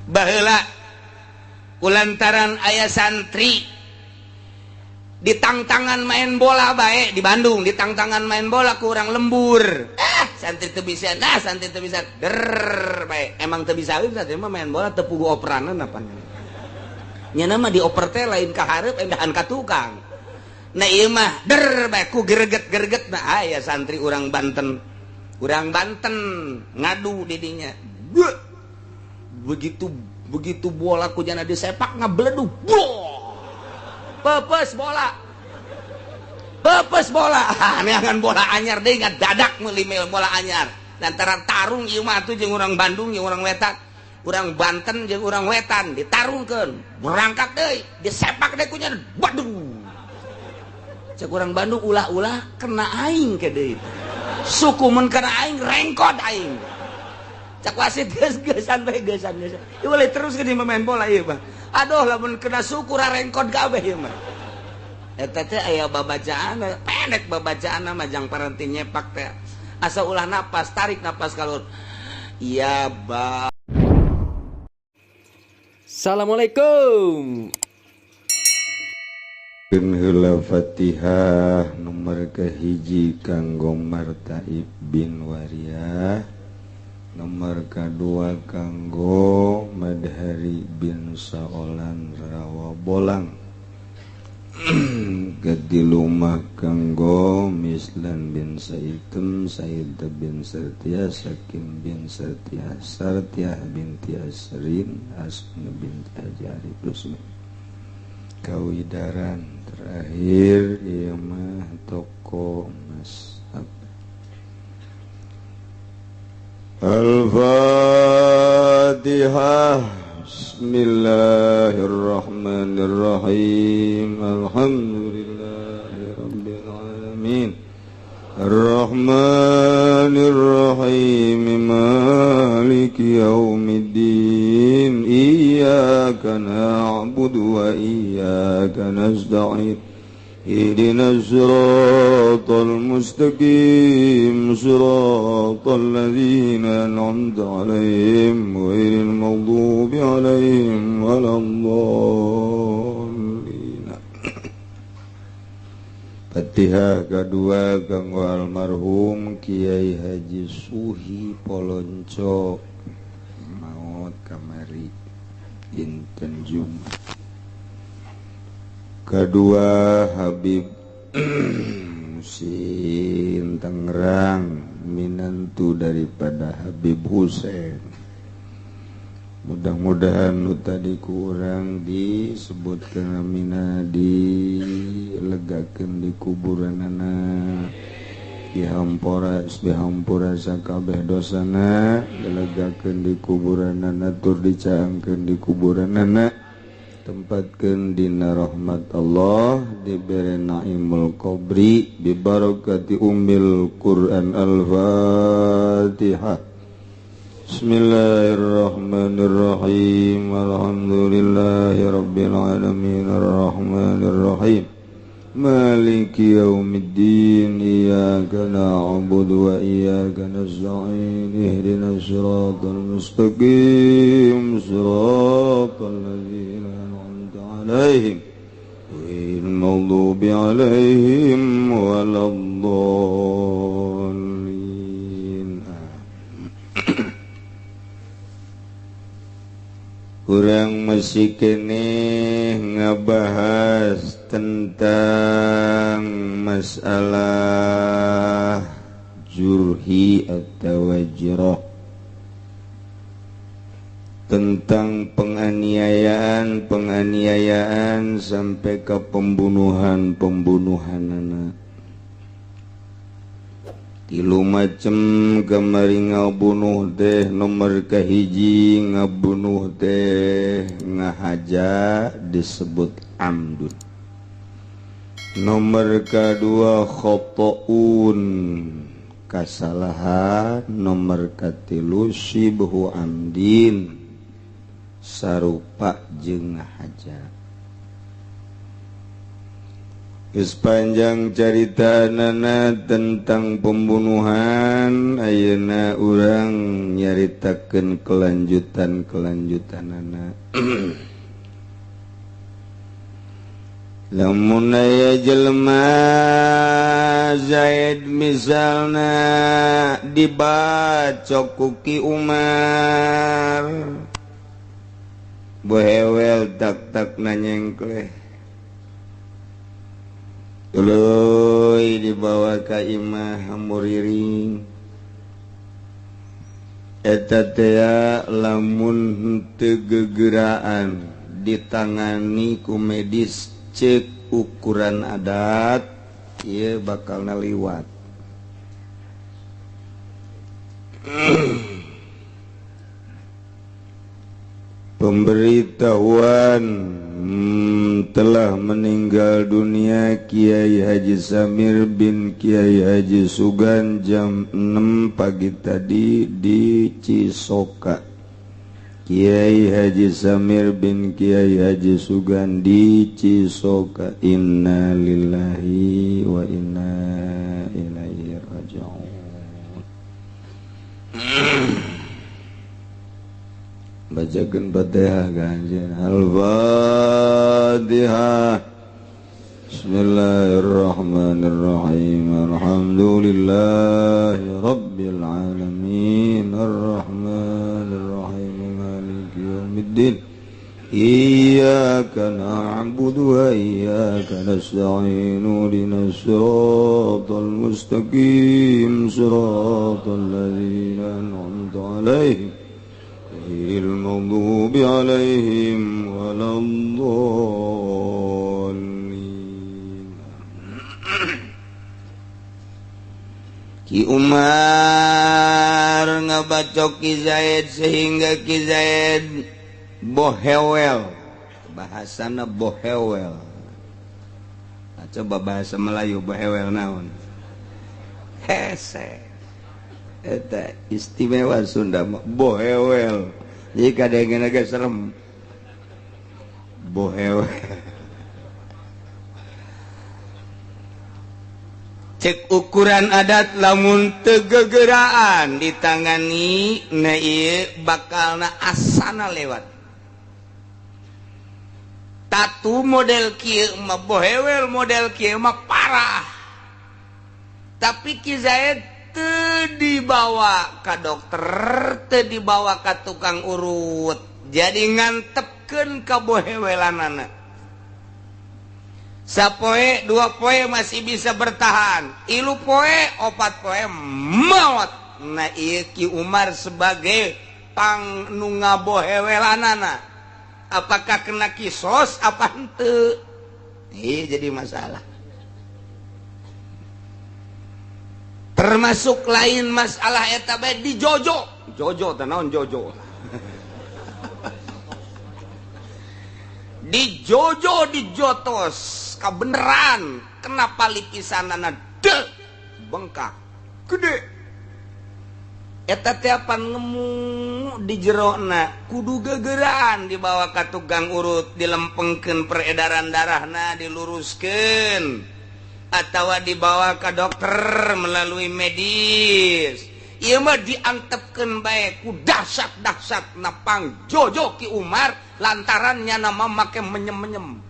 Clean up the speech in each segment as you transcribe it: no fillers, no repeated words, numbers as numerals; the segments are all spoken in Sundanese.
Baheula kulantaran aya santri ditangtangan main bola bae di Bandung, ditangtangan main bola kurang lembur. Santri teu bisa, nah santri teu bisa. Der bae. Emang teu bisa santri mah main bola teu pugu operanan apa. Nya mah dioper teh lain ka hareup endahan ka tukang. Nah ieu mah der bae ku greget-greget nah aya santri urang Banten. Urang Banten ngadu di dinya. Begitu begitu bola ku jana disepak ngabledug. Pepes bola. Pepes bola. Neangan bola anyar deui ngadadak meuli bola anyar. Lantaran tarung ieu mah atuh jeung urang Bandung jeung urang Wetan. Urang Banten jeung urang Wetan ditarungkeun. Berangkat deui, disepak deui ku nya. Waduh. Cek urang Bandung ulah-ulah kena aing ke deui. Suku mun kena aing rengkot aing. Cak wasit geus geusan bae geusan geusan. Ieu boleh terus ke main bola ieu mah. Aduh lamun kena suku rengkot kabeh ieu mah. Eta teh aya babacaan pendek babacaan mah jang paranti nyepak teh. Asa ulah napas, tarik napas kalur. Iya ba. Assalamualaikum. Heula Fatihah nomor kahiji kanggo Martaib bin Wariyah, nomor kadua kanggo Madhari bin Saolan Rawa Bolang, katilu mah kanggo Mislan bin Saitem, Said bin Sartiah, Sakim bin Sartiah, Sartiah binti Asrin, Asna binti Haji Arif Rusmi. Kawidaran terakhir ieu mah toko emas. Al-Fatihah. Bismillahirrahmanirrahim. Alhamdulillahirabbil alamin. Arrahmanirrahim. Maliki yaumiddin. Iyyaka na'budu wa iyyaka nasta'in. Ihdinas siratal mustaqim, siratal ladzina an'amta 'alaihim ghairil maghdubi 'alaihim waladdallin. Fatihah kedua kanggo almarhum Kiai Haji Suhi Polonco maot kamari dinten Jumat. Kedua Habib Musin Tangerang, minantu daripada Habib Husein. Mudah-mudahan nu tadi kurang disebutkeun amina dilegakeun di kuburanana, dihampura dihampura sakabeh dosana, dilegakeun di kuburanana tur dicaangkeun di kuburanana, tempatkeun dina rahmat Allah, dibere naimul qabri bibarakati ummil Quran. Al-Fatihah. Bismillahirrahmanirrahim. Alhamdulillahirabbil alamin arrahmanirrahim. Maliki yaumiddin. Iyyaka na'budu wa iyyaka nasta'in. Ihdinas siratal mustaqim, siratal ladzina an'amta 'alaihim ghairil maghdubi 'alaihim waladdallin. Kurang masih keneh ngabahas tentang masalah jurhi atau wajroh, tentang penganiayaan-penganiayaan sampai ke pembunuhan-pembunuhan anak. Tilu macem kamari ngabunuh teh, nomor kahiji ngabunuh teh ngahaja disebut amdun, nomor kedua khotoun kasalahan, nomor katilu sibhu amdin sarupa jeung ngahaja. Sepanjang carita nana tentang pembunuhan, ayeuna urang nyaritakeun kelanjutan-kelanjutanana. Lamun aya jelema Zaid misalna dibacok ku Ki Umar, bohewel tak-tak nanyengkleh, tuluy dibawa ka imah muriring. Eta tea lamun henteu gegeraan ditangani ku medis cek ukuran adat, ieu bakal naliwat. Pemberitahuan telah meninggal dunia Kiai Haji Samir bin Kiai Haji Sugan jam 6 pagi tadi di Cisoka. Kiai Haji Samir bin Kiai Haji Sugan di Cisoka. Inna lillahi wa inna ilaihi raji'un. Bacakeun Fatihah ganjen. Al-Fatihah. Bismillahirrahmanirrahim. Alhamdulillahi rabbil alamin. Arrahmanirrahim. Maliki yaumiddin. Iyyaka na'budu wa iyyaka nasta'in. Ihdinas siratal mustaqim. Siratal ladzina an'amta 'alaihim ghairil maghdubi 'alaihim waladdallin. Ki Umar ngabacok Ki Zaid sehingga Ki Zaid bohewel. Bahasana bohewel. Nah, coba bahasa Melayu bohewel naon? Hese. Eta istimewa Sunda mah bohewel. Jadi kadang-kadang agak serem. Bohewel. Cek ukuran adat lamun tegegeraan ditangani na ieu bakalna asana lewat. Tatu model kieu mah bohewel, model kieu mah parah. Tapi Ki Zaid teu dibawa ka dokter, teu dibawa ka tukang urut. Jadi ngantepkeun ka bohewelanana. Sapoe dua poe masih bisa bertahan, ilu poe opat poe maot. Nah ieu Ki Umar sebagai pang nu ngabohewelanana, apakah kena kisos apa henteu? Ieu jadi masalah. Termasuk lain masalah eta bae di jojo. Jojo teh naon jojo? Di jojo dijotos kabeneran, kenapa lipisanana de bengkak gede. Eta teh apan ngemu di jerona kudu gegeraan dibawa ka tukang urut, dilempengkeun peredaran darahna, diluruskeun atawa dibawa ka dokter melalui medis. Ieu mah diantepkeun bae ku dahsyat-dahsyat napang jojo Ki Umar lantaran nyana mah make menyem-menyem.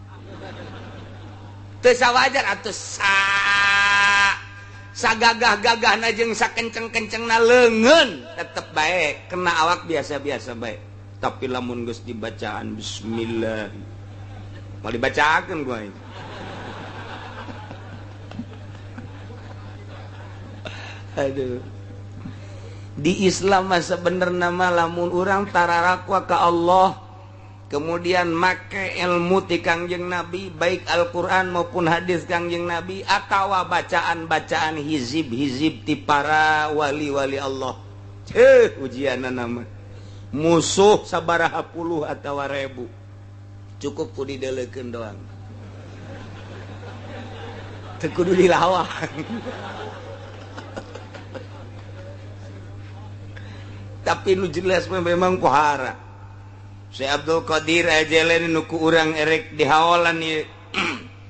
Teu sawajar atuh sagagah-gagahna jeung sakenceng-kencengna leungeun tetep bae kena awak biasa-biasa bae. Tapi lamun geus dibacaan bismillah mau dibacakeun gua ini. Aduh. Di Islam mah sebenarnya mah lamun urang tararakwa ka Allah, kemudian make ilmu ti Kangjeng Nabi, baik Al-Qur'an maupun hadis Kangjeng Nabi atawa bacaan-bacaan hizib-hizib ti para wali-wali Allah. Ceuh ujianna mah. Musuh sabaraha puluh atawa ribu. Cukup ku dideulekeun doang. Teu kudu dilawan. Tapi nu jelas memang pohara. Syekh Abdul Qadir Al-Jailani nu ku urang erek dihaolan ieu.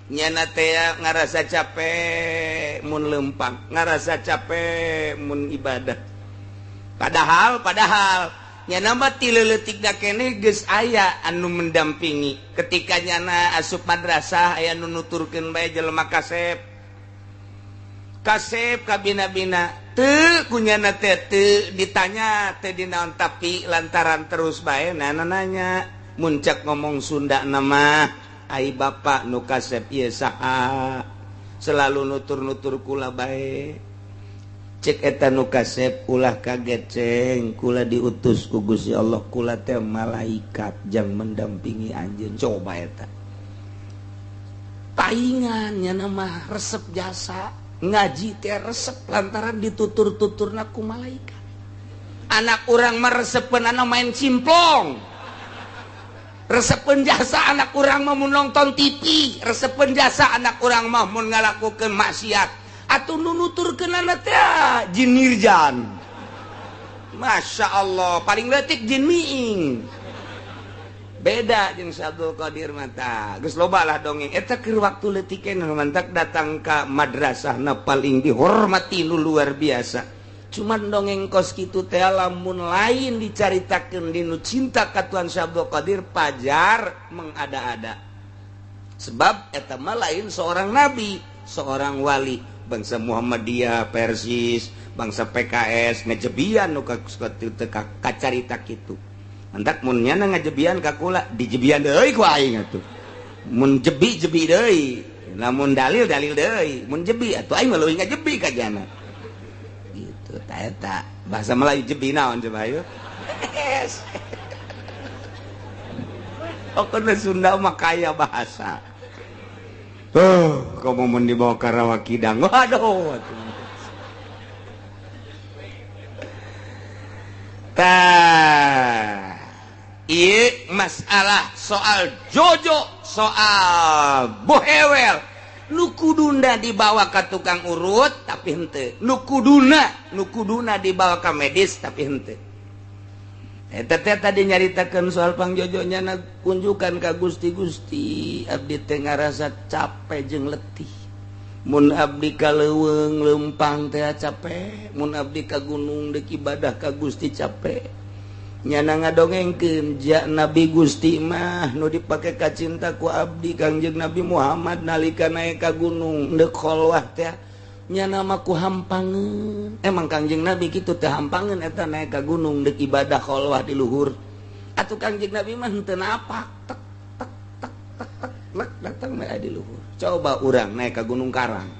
Nyana teh ngarasa capek mun lempang, ngarasa capek mun ibadah. Padahal nyana mah ti leutik da keneh geus aya anu mendampingi. Ketika nyana asup madrasah aya nu nuturkeun bae jelema kasep. Kasep kabina-bina teu ku nyana teh teu ditanya teu dinaon tapi lantaran terus bae nana nanya muncak ngomong Sunda nama ai bapak nu kasep ieu saha selalu nutur-nutur kula bae cek eta nu kasep ulah kaget ceng kula diutus ku Gusti Allah kula teh malaikat jang mendampingi anjeun coba eta paingan nya mah resep jasa ngaji teh resep lantaran ditutur-tuturna ku malaikat anak urang mah resepeun anu main cimplong resepeun jasa anak urang mah mun nonton TV resepeun jasa anak urang mah mun ngalakukeun maksiat atuh nu nuturkeunana teh jin nirjan Masya Allah paling leutik jin miing beda jeung Syekh Abdul Qadir mata geus loba lah dongeng eta keur waktu leutik mantak datang ka madrasahna paling dihormati nu luar biasa cuman dongeng kos kitu teh lamun lain dicaritakeun dinu cinta ka Tuhan Syekh Abdul Qadir pajar mengada-ada sebab eta mah lain seorang nabi seorang wali bangsa Muhammadiyah Persis bangsa PKS ngejebian nu kacarita kitu mantak mun nyana ngajebian ka kula dijebian deui ku aing atuh mun jebi-jebi deui lamun dalil-dalil deui mun jebi atuh aing mah leuwih ngajebi ka jana gitu ta eta bahasa Melayu jebi naon coba ayo pokoknya Sunda mah kaya bahasa. Kamu mau dibawa ke Rawa Kidang, waduh. Tah, ieu masalah soal jojo, soal bohewel, nu kuduna dibawa ka tukang urut tapi henteu, nu kuduna dibawa ka medis tapi henteu. Eta teh tadi nyaritakeun soal pangjojonya na kunjukan ka Gusti Gusti abdi teh ngarasa capek jeung letih mun abdi ka leuweung leumpang teh capek mun abdi ka gunung deuk ibadah ka Gusti capek nyana ngadongengkeun ja Nabi Gusti mah nu dipake ka cinta ku abdi Kangjeng Nabi Muhammad nalika naek ka gunung deuk kholwah teh nyana mah ku hampangeun emang Kangjeng Nabi kitu teh hampangeun eta naek ka gunung deuk ibadah kholwah di luhur atuh Kangjeng Nabi mah henteu napak tek tek tek tek tek lek datang bae di luhur coba urang naek ka Gunung Karang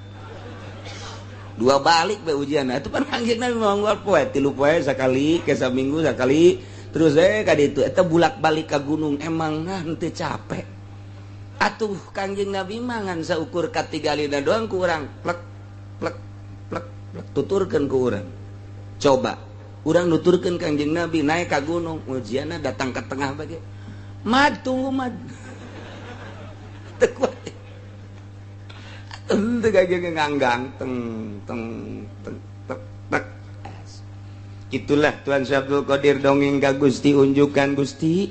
dua balik bae ujian atuh pan Kangjeng Nabi mah unggal poe tilu poe sakali ke saminggu sakali terus ka ditu eta bulak-balik ka gunung emang nah henteu capek atuh Kangjeng Nabi mah ngan saukur katigalina doang ku urang plek plek plek plek tuturkeun ku urang coba urang nuturkeun Kangjeng Nabi naik ka gunung ujianna datang ke tengah bage mad tunggu mad teu kuat teu gage nganggang teng teng teng tek tek. Itulah Tuhan Syekh Abdul Qadir dongeng ka Gusti unjukan Gusti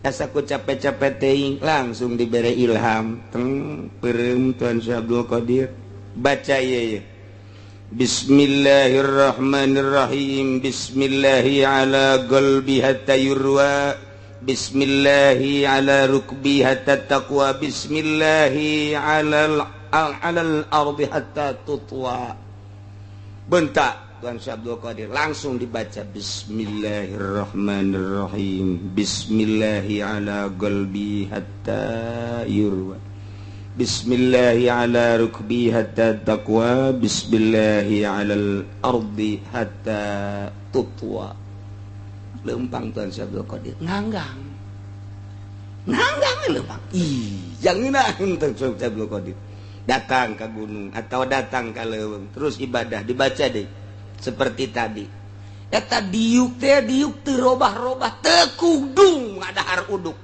asa ku capek-capek teuing langsung dibere ilham teng peureum Tuhan Syekh Abdul Qadir baca ieu Bismillahirrahmanirrahim Bismillahi ala qalbi hatta yurwa Bismillahi ala rukbi hatta taqwa Bismillahi ala al-ardi hatta tutwa. Bentak Tuhan Syekh Abdul Qadir langsung dibaca Bismillahirrahmanirrahim Bismillahi ala qalbi hatta yurwa Bismillahi ala rukbi hatta taqwa Bismillahi ala al-ardi hatta tutwa. Lempang Tuhan Syekh Abdul Qadir nganggang nganggang lempang ih jangan Tuhan Syekh Abdul Qadir datang ke gunung atau datang ke leuweung terus ibadah dibaca deh seperti tadi eta diuk teh diuk teu robah-robah teu kudu ngadahar uduk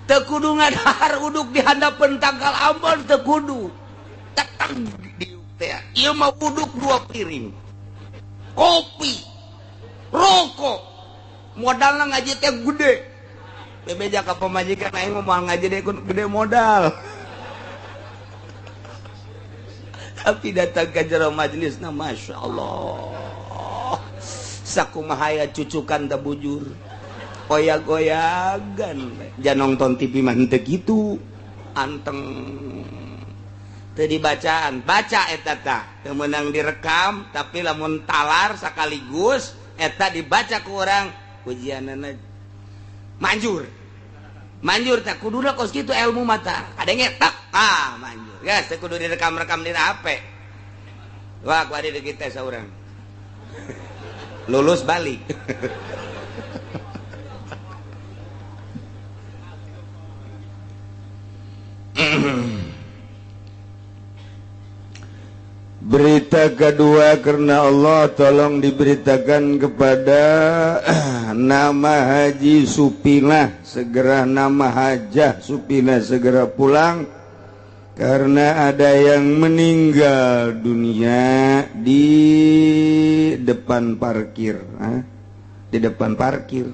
teu kudu ngadahar uduk di handapeun tangkal ambon teu kudu datang diuk teh ieu mah uduk 2 piring kopi rokok modalna ngaji teh gede bebeja ka pamajikan aing mah moal ngaji deui gede modal. Tapi datang ke jero majelisna Masya Allah. Sakumahaya cucukan teu bujur. Goyag-goyagan. Jangan nonton TV mah henteu kitu. Anteng teu dibacaan, baca eta tah. Teu meunang direkam, tapi lamun talar sekaligus eta dibaca ku urang, ujianana manjur. Manjur tak kuduna kos kitu ilmu mata. Kadenge tak ah manjur. Geus teu kudu direkam-rekam dina HP. Wah, ku adi kita saurang. Lulus balik. Berita kedua karena Allah tolong diberitakan kepada nama Haji Supinah segera, nama Hajah Supinah segera pulang karena ada yang meninggal dunia di depan parkir. Hah? Di depan parkir.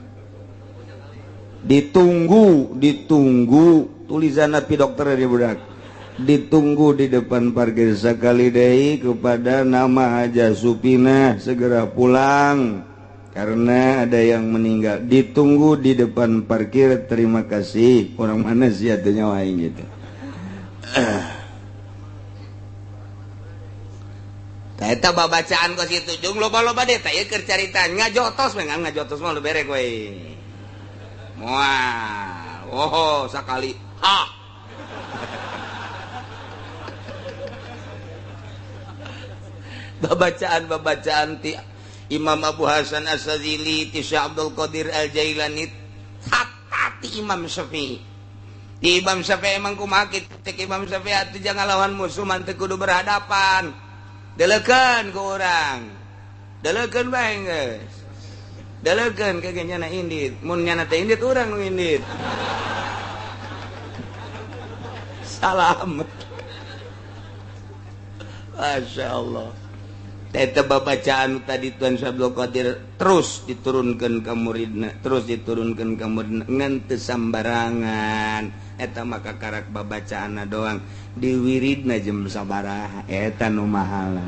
Ditunggu, ditunggu tulisan napi dokter di budak. Ditunggu di depan parkir sekali deui kepada nama Hajah Supinah segera pulang karena ada yang meninggal. Ditunggu di depan parkir, terima kasih. Orang mana sih atunya aing gitu. Tah eta babacaan kos kitu jeung loba-loba deh tah ieu keur carita ngajotos we ngajotos mah lu berek we. Moal. Oh, sakali. Ha. Babacaan-babacaan ti Imam Abu Hasan As-Sazili, ti Syekh Abdul Qadir Al-Jailani, hatta ti Imam Syafi'i. Ti Imam Syafi'i emang kumaha kitu? Imam Syafi'i atuh jangan lawan musuh mah teu kudu berhadapan. Deleukeun ku urang. Deleukeun bae geus. Deleukeun ke nyana indit. Mun nyana teh indit urang nu indit. Salam. Masya Allah. Eta babacaan tadi Tuan Syekh Abdul Qadir terus diturunkan ke muridna, terus diturunkan ke muridna ngan teu sambarangan. Eta maka karak babacaanna doang diwiridna jeung sabaraha eta nu mahal.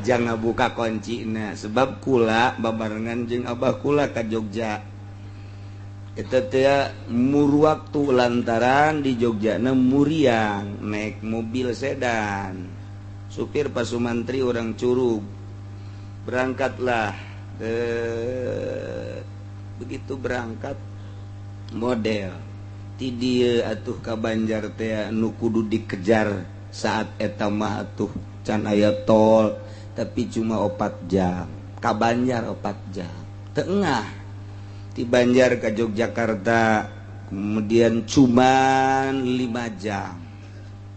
Jangan buka kuncina sebab kula babarengan jeung abah kula ka Jogja. Eta teh mur waktu lantaran di Jogjana muriang naik mobil sedan. Supir Pak Sumantri orang Curug. Berangkatlah. Begitu berangkat model ti dieu atuh ka Banjar teh nu kudu dikejar saat eta mah atuh can aya tol tapi cuma 4 jam. Ka Banjar 4 jam. Tengah ti Banjar ka Yogyakarta kemudian cuman 5 jam.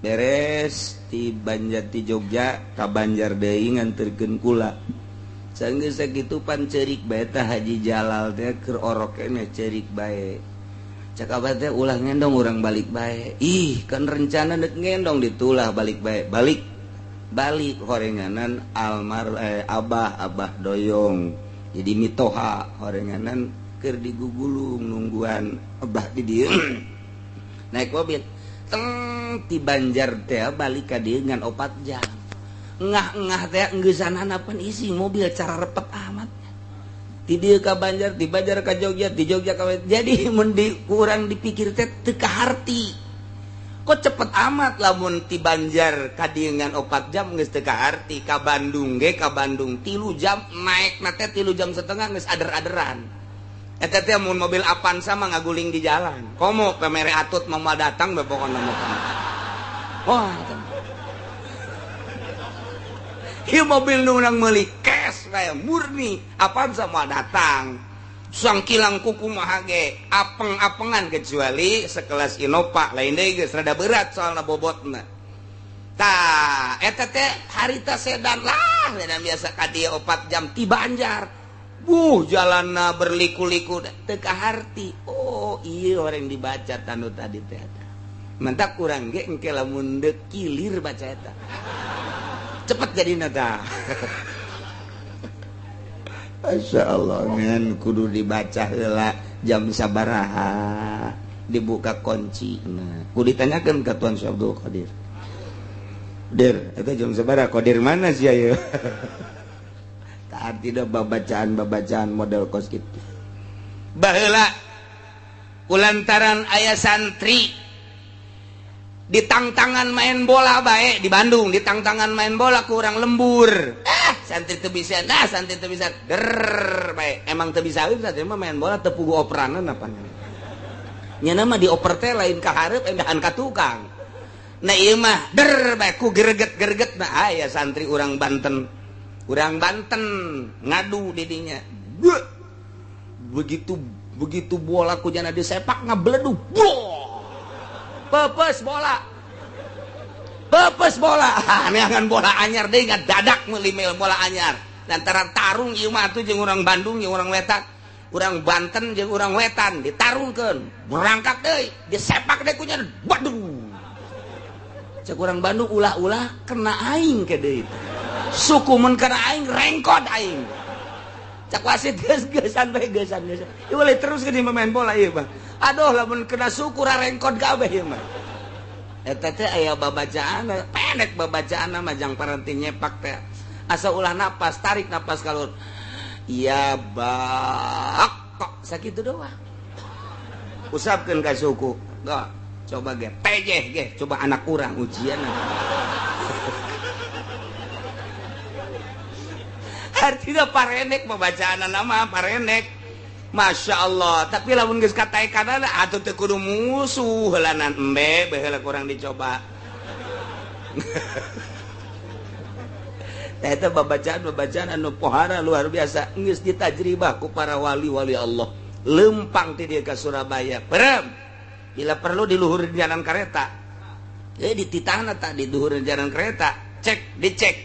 Beres ti Banjar ti Jogja ka Banjar deui nganterkeun kula. Sanggeus sakitu pan ceurik bae tah Haji Jalal teh keur orok keneh ceurik bae. Cak abah teh ulah ngendong urang balik bae. Ih, kan rencana deuk ngendong ditulah balik bae. Balik. Balik horenganan almar abah abah doyong. Jadi mitoha horenganan keur digugulung nungguan abah di dieu. Naik mobil. Teng ti Banjar teh balik ka dieu ngan 4 jam. Ngah-ngah teh engeusanana pan isi mobil cara repet amat. Ti dieu ka Banjar, ti Banjar ka Jogja, ti Jogja ka jadi mun di kurang dipikir teh teu kaharti. Kok cepet amat lamun ti Banjar ka dieu ngan 4 jam geus teu kaharti, ka Bandung ge ka Bandung 3 jam naekna teh 3 jam setengah geus ader-aderan. Eta teh mun mobil Avanza mah ngaguling di jalan. Komo pamere atut mau datang be pokona mah. Wah, ieu mobil nu urang meuli cash bae murni Avanza mah datang. Sangkilang kuku mah ge apeng-apengan kecuali sekelas Innova lain deui geus rada berat soalna bobotna. Tah, eta teh harita sedan lah, sedan biasa ka dieu 4 jam ti Banjar. Buh, jalanna berliku-liku teu kaharti. Oh, iya orang dibaca tanu tadi teh eta. Mentak kurang ge engke lamun deuk kilir baca eta. Cepet jadina tah. Masya Allah, ngan kudu dibaca heula jam sabaraha dibuka kunci. Nah, kudu ditanyakeun ka Tuan Syekh Abdul Qadir. Der, eta jam sabaraha kodir mana sih ayo? Tak tidak babacaan-babacaan model kos kitu. Baheula kulantaran aya santri ditangtangan main bola bae di Bandung, ditangtangan main bola kurang lembur. Santri teu bisa, nah santri teu bisa. Der bae. Emang teu bisa santri mah main bola teu puguh operanan apa. Nya mah dioper teh lain ka hareup endahan ka tukang. Nah ieu mah der bae ku greget-greget nah aya santri urang Banten. Urang Banten ngadu di dinya. Begitu begitu bola ku jana disepak ngabledug. Pepes bola. Pepes bola. Neangan bola anyar deui ngadadak meuli bola anyar. Lantaran tarung ieu mah atuh jeung urang Bandung jeung urang Wetan. Urang Banten jeung urang Wetan ditarungkeun. Berangkat deui, disepak deui ku nya. Waduh. Cek urang Bandung ulah-ulah kena aing ke deui. Suku mun kena aing rengkod aing. Cek wasit geus-geusan bae geusan-geusan. Ieu boleh terus ke main bola ieu mah. Aduh lamun kena suku rengkod kabeh ieu mah. Eta teh aya babacaan pendek babacaan mah jang paranti nyepak teh. Asa ulah napas, tarik napas kalur. Ya bak kok sakitu doang. Usapkeun ka suku. Go, coba ge pejeh ge, coba anak urang ujian. Artinya parenek pembacaan nama parenek. Masya Allah, tapi lamun geus kataekanana atuh teu kudu musuh heulanan embe baheula kurang dicoba. Tah eta babacaan-babacaan anu pohara luar biasa geus ditajribah ku para wali-wali Allah. Lempang ti dieu ka Surabaya. Perem. Bila perlu di luhur jalan kereta. Dititahna tak di luhur jalan kereta. Cek, dicek.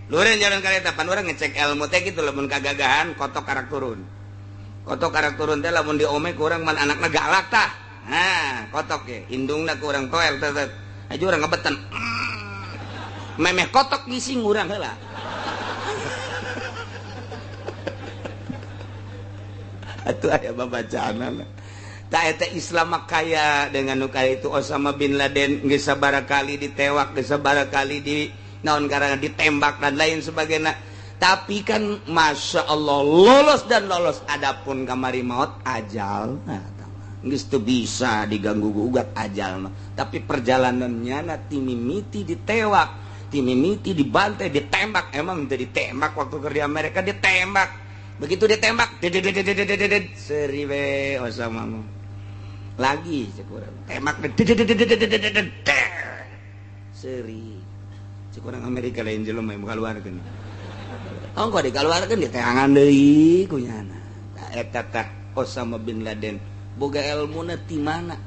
Luhur jalan kereta pan urang ngecek ilmu teh kitu lamun kagagahan kotok karak turun. Kotok karak turun teh lamun diome ku urang man anakna galak tah. Nah, kotok ge indungna ku urang toel teh. Aja urang ngebetan. Memeh kotok ngising urang heula. Atuh aya babacaanana. Tah eta Islam mah kaya dengan nu kaya itu Osama bin Laden geus sabaraha kali ditewak, geus sabaraha kali di naon karena ditembak dan lain sebagainya. Tapi kan Masya Allah lolos dan lolos. Adapun kamari maut ajal nah, geus teu bisa diganggu gugat ajal mah. Tapi perjalanannya na timimiti ditewak, timimiti dibantai, ditembak. Emang teu ditembak waktu keur di Amerika ditembak. Begitu ditembak seri we Osama mah. Lagi cek urang tembak seri. Cek urang Amerika lain jelema yang kaluarkeun. Oh, kok dikaluarkeun diteangan deui ku nyana. Tah eta tah Osama bin Laden boga elmuna ti mana?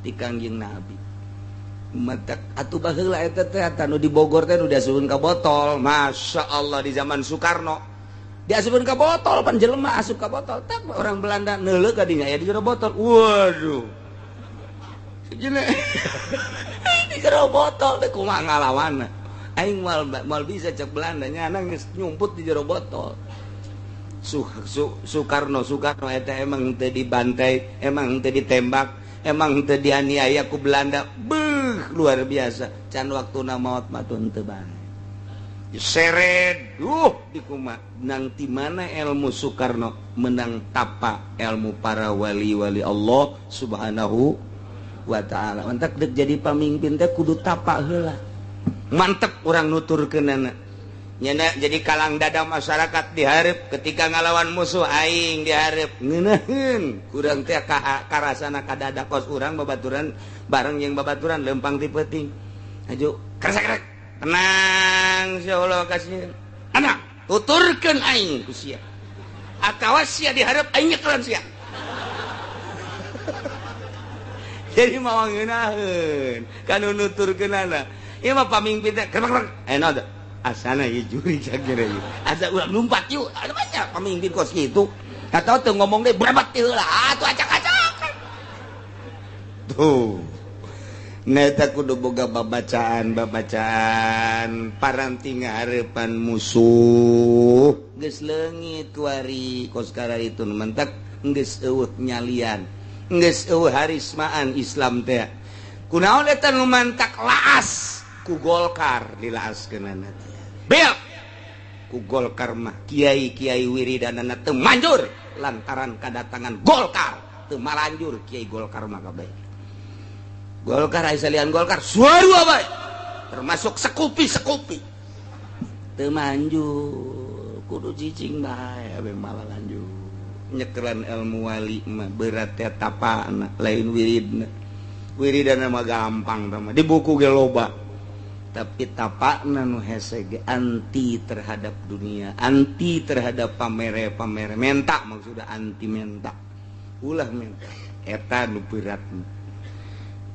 Ti Kangjeng Nabi. Matak atuh baheula eta teh anu di Bogor teh nu diasupkeun ka botol. Masya Allah di zaman Soekarno. Diasupkeun ka botol pan jelema asup ka botol. Tak orang Belanda neuleuh ka dinya aya di jero botol. Waduh. Sejeuna di jero botol teh kumaha ngalawanna. Aing moal bisa cek Belanda nyana geus nyumput di jero botol. Soekarno eta emang teu dibantai, emang teu ditembak, emang teu dianiaya ku Belanda. Beuh, luar biasa. Can waktuna maot mah teu bae. Seret, dikuma nang ti mana ilmu Soekarno menang tapa ilmu para wali-wali Allah Subhanahu wa taala. Mantak dek jadi pamimpin teh kudu tapa heula. Mantep urang nuturkeunana. Nyana jadi kalang dada masyarakat dihareup ketika ngalawan musuh aing dihareup ngeunaheun kurang teh karasana ka dada kos urang babaturan bareng jeung babaturan lempang ti peuting. Aju kresek-kresek tenang insyaallah kasih anak tuturkeun aing ku sia atawa sia dihareup aing nyekelan sia. Jadi mawa ngeunaheun kanu nuturkeunana. Ieu mah pamimpin teh krek-krek eno asana ieu juri cakira ieu asa urang lumpat yuk ada banyak pamimpin kos kitu atau teu ngomong deui berebet heula atuh acak-acakan tuh. Neta kudu boga babacaan paranti ngaharepan musuh geus leungit kuari kos kararitu mentak geus eueuh nyalian geus eueuh harismaan Islam teh kunaon eta nu mantak laas Ku Golkar dilaaskeunana teh. Bel ku Golkar mah kiai-kiai wiridanana teu manjur lantaran kadatangan Golkar teu malanjur kiai Golkar mah kabeh. Golkar aya salian Golkar suarua bae termasuk sekupi-sekupi teu manjur kudu cicing bae abe malah lanjut nyekelan ilmu wali mah berat teh tapana lain wiridna. Wiridana mah gampang tah mah di buku ge loba. Tapi tapakna nu hese ge anti terhadap dunia, anti terhadap pamere-pamere menta, maksudna anti menta. Ulah menta eta nu berat.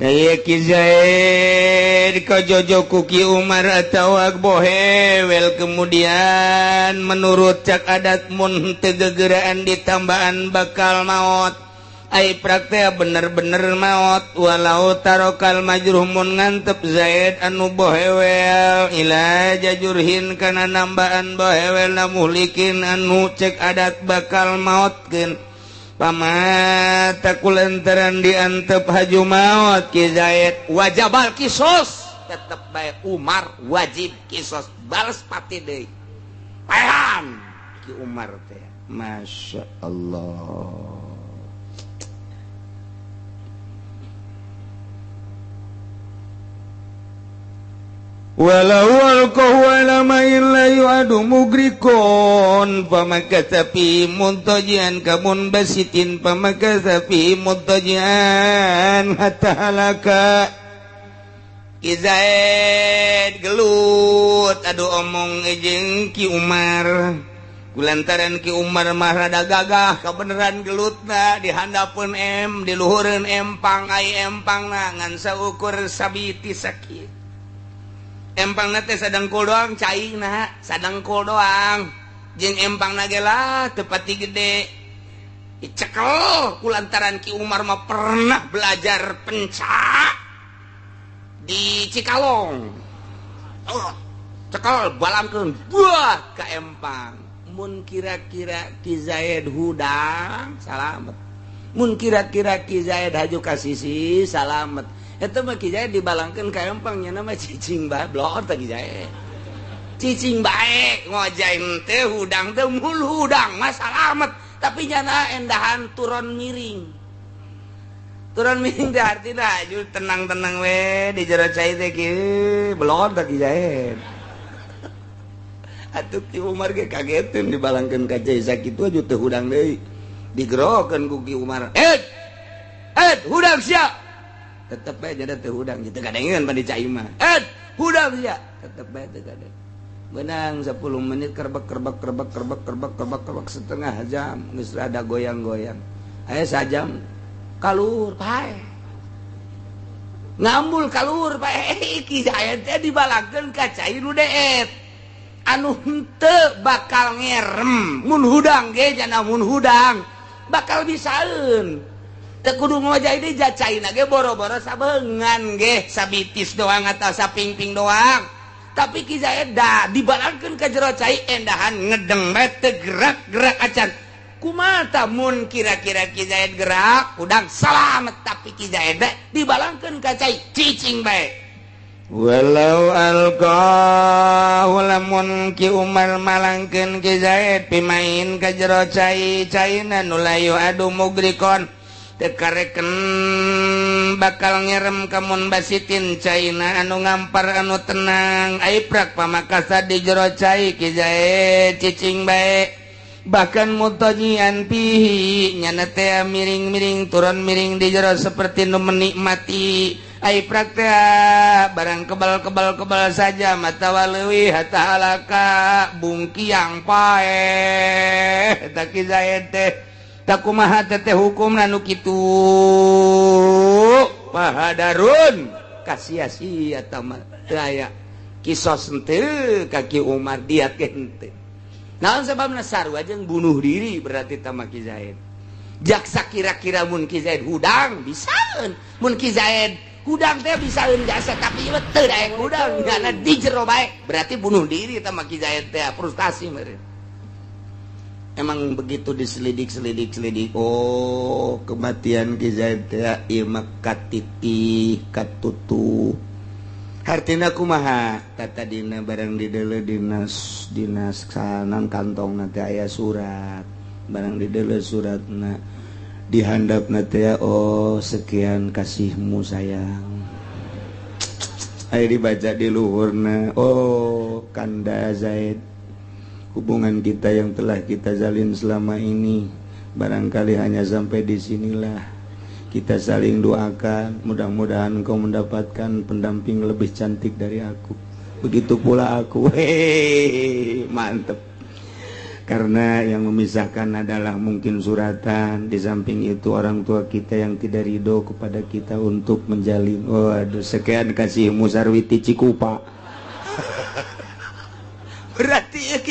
Daya Ki Zaid kajojo ku Ki Umar atawa bohewel kemudian menurut cak adat mun teu gegeraan ditambaan bakal maot. Ai praktek bener-bener maot walau tarokal majruh mun ngantep Zaid anu bohewel ila jajurhin kana nambaan bohewel na muhlikin anu cek adat bakal maotkeun pamata kulantaran diantep haju maot Ki Zaid wajabal kisos tetep bae Umar wajib kisos balas pati deui paehan Ki Umar teh. Masya Allah. Walau alqahu ala ma'in la yu'adu mugrikon famakatha fi muntajian kamun basitin famakatha fi muntajian hatta halaka. Ki Zaid gelut aduh omong jeung Ki Umar kulantaran Ki Umar mah rada gagah kabeneran gelutna dihandapeun em diluhureun empang ai empangna ngan saukur sabiti sakit. Empangna teh sadengkul doang caina, sadengkul doang. Jeung empangna ge lah teu pati gede. Dicekel kulantaran Ki Umar mah pernah belajar pencak di Cikalong. Oh, cekel balangkeun buah ka empang. Mun kira-kira Ki Zaid hudang salamet. Mun kira-kira Ki Zaid haju ka sisi salamet. Eta mah Ki Zaid dibalangkeun ka empang nya mah cicing bae blor teh Ki Zaid. Cicing bae ngojay teh hudang teh mul hudang mah salamet, tapi nyana endahan turun miring. Turun miring teh artina aju tenang-tenang we di jero cai teh kieu blor teh Ki Zaid. Atuh Ki Umar ge kageteun dibalangkeun ka cai sakitu aju teu hudang deui. Digerokeun ku Ki Umar. "Eh! Eh, hudang sia!" Tetep bae jadi teu hudang gitu kadengeun pan di cai mah. Eh, hudang sia. Tetep bae teu kadeng. Benang 10 menit kerbek kerbek kerbek kerbek kerbek kerbek kerbek setengah jam geus rada goyang-goyang. Aya sajam kalur pae. Ngambul kalur pae Ki Zaid teh dibalangkeun ka cai nu deet. Anu henteu bakal ngerem mun hudang ge jana mun hudang bakal bisaeun. Teu kudu ngojay deui jacaina ge boro-boro sabeungan ge sabitis doang atau sapingping doang. Tapi Ki Zaid da dibalangkeun ka jero cai endahan ngedeng bae teu gerak-gerak acan. Kumaha tah mun kira-kira Ki Zaid gerak hudang salamet, tapi Ki Zaid dibalangkeun ka cai cicing bae. Walau alqahu lamun Ki Umar malangkeun Ki Zaid pimain ka jero cai caina nu layu adu mugrikon teu kareken bakal ngerem kamun basitin caina anu ngampar anu tenang ai prak pamakasa di jero cai Ki Zaid cicing bae bahkan mutajian pihi nyana teh miring-miring turun miring di jero seperti nu menikmati ai prak teh barang kebal-kebal-kebal saja mata waleuwih hatta halaka bungkiang paeh eta Ki Zaid teh takumaha teteh hukumna nu kitu pahadarun kasia-sia tah teu aya kisos henteu ka Ki Umar diat ge henteu. Naon sababna sarua jeung bunuh diri berarti tah mah Ki Zaid. Jaksa kira-kira mun Ki Zaid hudang bisaeun, mun Ki Zaid hudang teh bisaeun jasa tapi ieu teu daek hudang nyana di jero bae berarti bunuh diri tah mah Ki Zaid teh frustasi meureun. Emang begitu diselidik-selidik-selidik, oh kematian Ki Zaid teh ieu mah katitih katutuh. Hartina kumaha tata dina barang dideuleu dinas dinas kanan kantongna teh aya surat barang dideuleu suratna dihandapna teh oh sekian kasihmu sayang aya dibaca di luhurna oh kanda Zaid hubungan kita yang telah kita jalin selama ini barangkali hanya sampai di sinilah. Kita saling doakan, mudah-mudahan kau mendapatkan pendamping lebih cantik dari aku. Begitu pula aku. Hehehe, mantep. Karena yang memisahkan adalah mungkin suratan. Di samping itu orang tua kita yang tidak ridho kepada kita untuk menjalin. Waduh, sekian kasihmu Sarwiti Cikupa. Berarti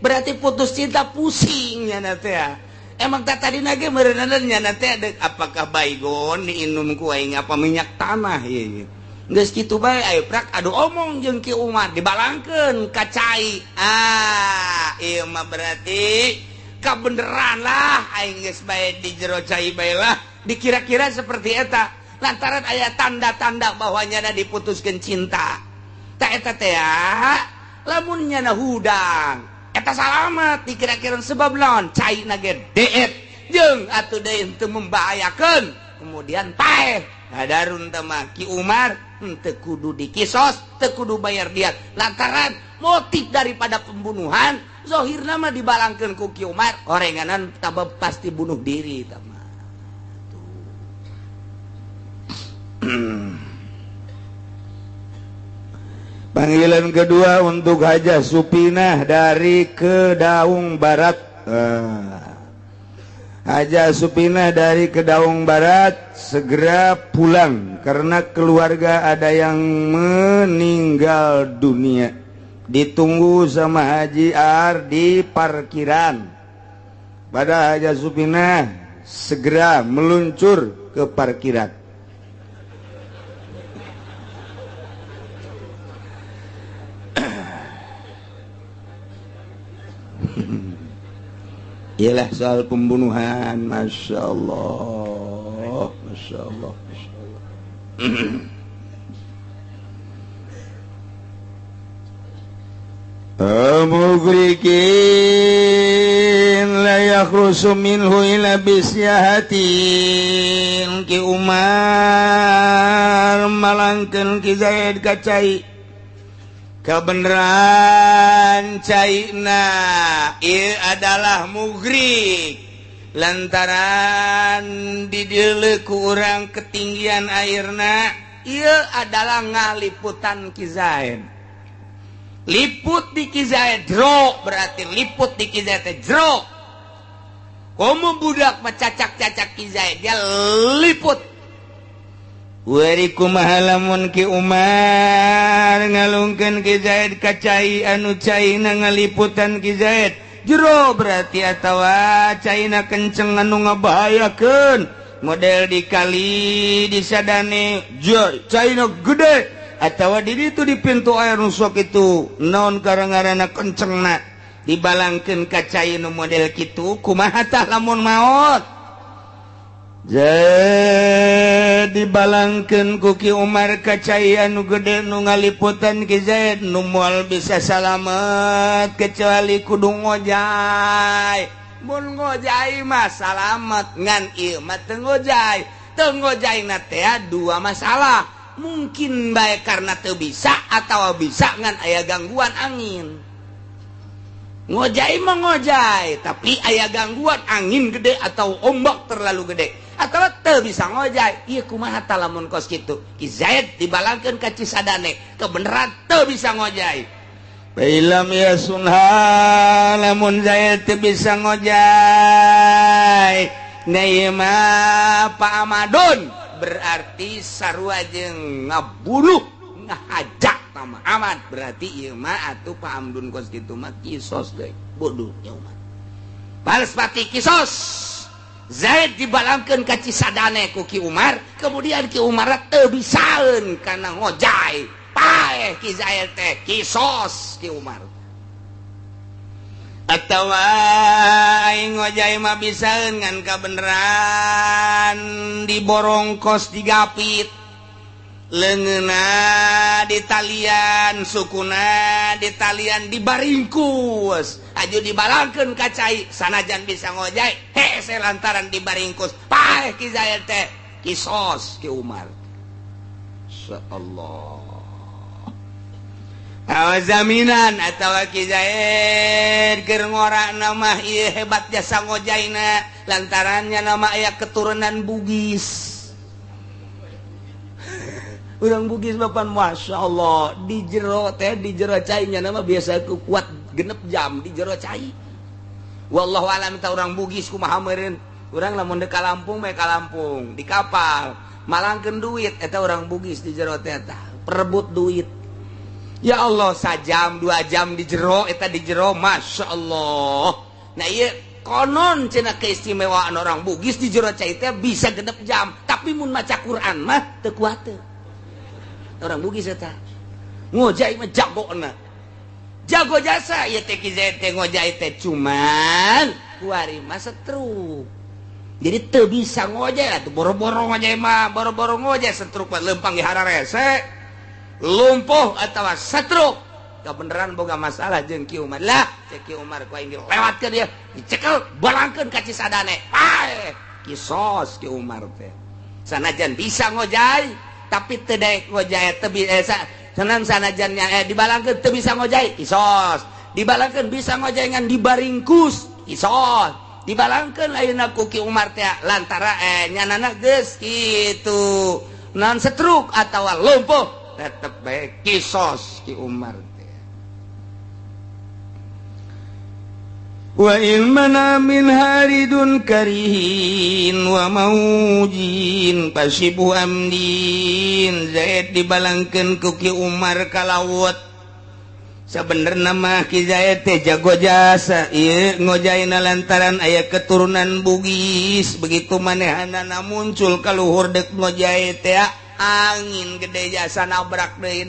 berarti putus cinta pusing ya nanti ya. Emang tak tadi nage merenannya nanti ada apakah baygon diinum ku aing apa minyak tanah ieu. Geus kitu bae ayo prak adu omong jeung Ki Umar dibalangkeun ka cai. Ah, ieu mah berarti kabeneran lah aing geus bae di jero cai bae lah. Dikira-kira seperti eta lantaran aya tanda-tanda bahwa nyana diputuskeun cinta. Ta eta teh lamun nyana hudang eta salamet dikira-kira sebab lawan cai na ge deet jeung atuh deui teu membahayakeun kemudian paeh hadarun teh mah Ki Umar teu kudu dikisos teu kudu bayar diat lantaran motif daripada pembunuhan zahirna mah dibalangkeun ku Ki Umar orenganan tabab pasti bunuh diri tah mah. Panggilan kedua untuk Hajah Supinah dari Kedaung Barat. Hajah Supinah dari Kedaung Barat segera pulang karena keluarga ada yang meninggal dunia. Ditunggu sama Haji Ar di parkiran. Pada Hajah Supinah segera meluncur ke parkiran. Ialah soal pembunuhan, masya Allah, masya Allah, masya Allah. Mugrikin la yakhrusu minhu ila bisyahatin. Ki Umar malangkeun Ki Zaid ka cai. Kebenaran caina ieu adalah mugrik lantaran dideuleu ku urang ketinggian airna ieu adalah ngaliputan Ki Zaid. Liput di Ki Zaid jero berarti liput di Ki Zaid teh jero. Komo budak mecacak-cacak Ki Zaid dia liput. Wari kumaha lamun Ki Umar ngalungkeun Ki Zaid ka cai anu caina ngaliputan Ki Zaid jero berarti atawa caina kenceng anu ngabahayakeun model di kali di sadane caina gede atawa di ditu di pintu air nu sok itu naon karangarana kencengna dibalangkeun ka cai nu model kitu kumaha tah lamun maot. Jadi balangkeun ku Ki Umar ka cai anu gede nu ngaliputan Ki Zaid nu moal bisa salamet kecuali kudu ngojay. Mun ngojay mah salamet ngan ieu mah teu ngojay. Teu ngojayna teh dua masalah. Mungkin bae karena teu bisa atawa bisa ngan aya gangguan angin. Ngojay mah ngojay tapi aya gangguan angin gede atau ombak terlalu gede. Atau teu bisa ngojay ieu kumaha tah lamun kos kitu Ki Zaid dibalangkeun ka Cisadane kebeneran teu bisa ngojay. Bailam yasunha lamun Zaid teu bisa ngojay ieu mah Pak Amadun berarti sarua jeung ngabunuh ngahajak tama Ahmad berarti ieu mah atuh Pak Amdun kos kitu mah kisos deui bodoh nya umat balas pati kisos. Zaid dibalangkeun ka Cisadane ku Ki Umar kemudian Ki Umar teu bisaeun kana ngojay paeh Ki Zaid teh kisos Ki Umar atawa aing ngojay mah bisaeun ngan kabeneran diborongkos digapit Leungeunna ditalian, sukuna ditalian dibaringkus. Aju dibalangkeun ka cai sanajan bisa ngojay, hese lantaran dibaringkus. Paeh Ki Zaid teh kisos Ki Umar. Insyaallah. Jaminan atawa Ki Zaid keur ngorana mah ieu hebat jasa ngojayna lantarannya nama aya keturunan Bugis. Urang Bugis bapan Masya Allah di jero teh di jero cainya nama biasa kuat genep jam di jero cai. Wallahu alam ta urang Bugis kumaha meureun. Urang lamun deuk ka Lampung mah ka Lampung di kapal malangkeun duit eta urang Bugis di jero teh tah perebut duit. Ya Allah sajam 2 jam di jero eta di jero Masya Allah. Nah ieu konon cenah keistimewaan orang Bugis di jero cai teh bisa genep jam tapi mun maca Quran mah teu kuat teu. Orang Bugis eta ngojay mah jagona jago jasa ieu teh Ki Zaid teh ngojay teh cuman kuari mah setruk jadi teu bisa ngojay atuh boro-boro ngojay mah boro-boro ngojay setruk mah leumpang di hararese lumpuh atawa setruk kebeneran boga masalah jeung Ki Umar lah cek Ki Umar ku aing dilewatkeun ieu dicekel balangkeun ka Cisadane paeh kisos Ki Umar teh sanajan bisa ngojay tapi teu daek ngojay teu senang sanajannya dibalangkeun teu bisa ngojay kisos dibalangkeun bisa ngojay ngan dibaringkus kisos dibalangkeun ayeuna ku Ki Umar teh lantara nyanana geus kitu non setruk atawa lumpuh tetep bae kisos Ki Umar teh. Wa in mana min haridun karihin wa maujin pasibu amdin. Zaid dibalangkeun ku Ki Umar ka laut. Sabenerna mah Ki Zaid teh jago jasa ieu ngojayna lantaran aya keturunan Bugis begitu manehanana muncul ka luhur deuk ngojay teh angin gede jasa nabrak deui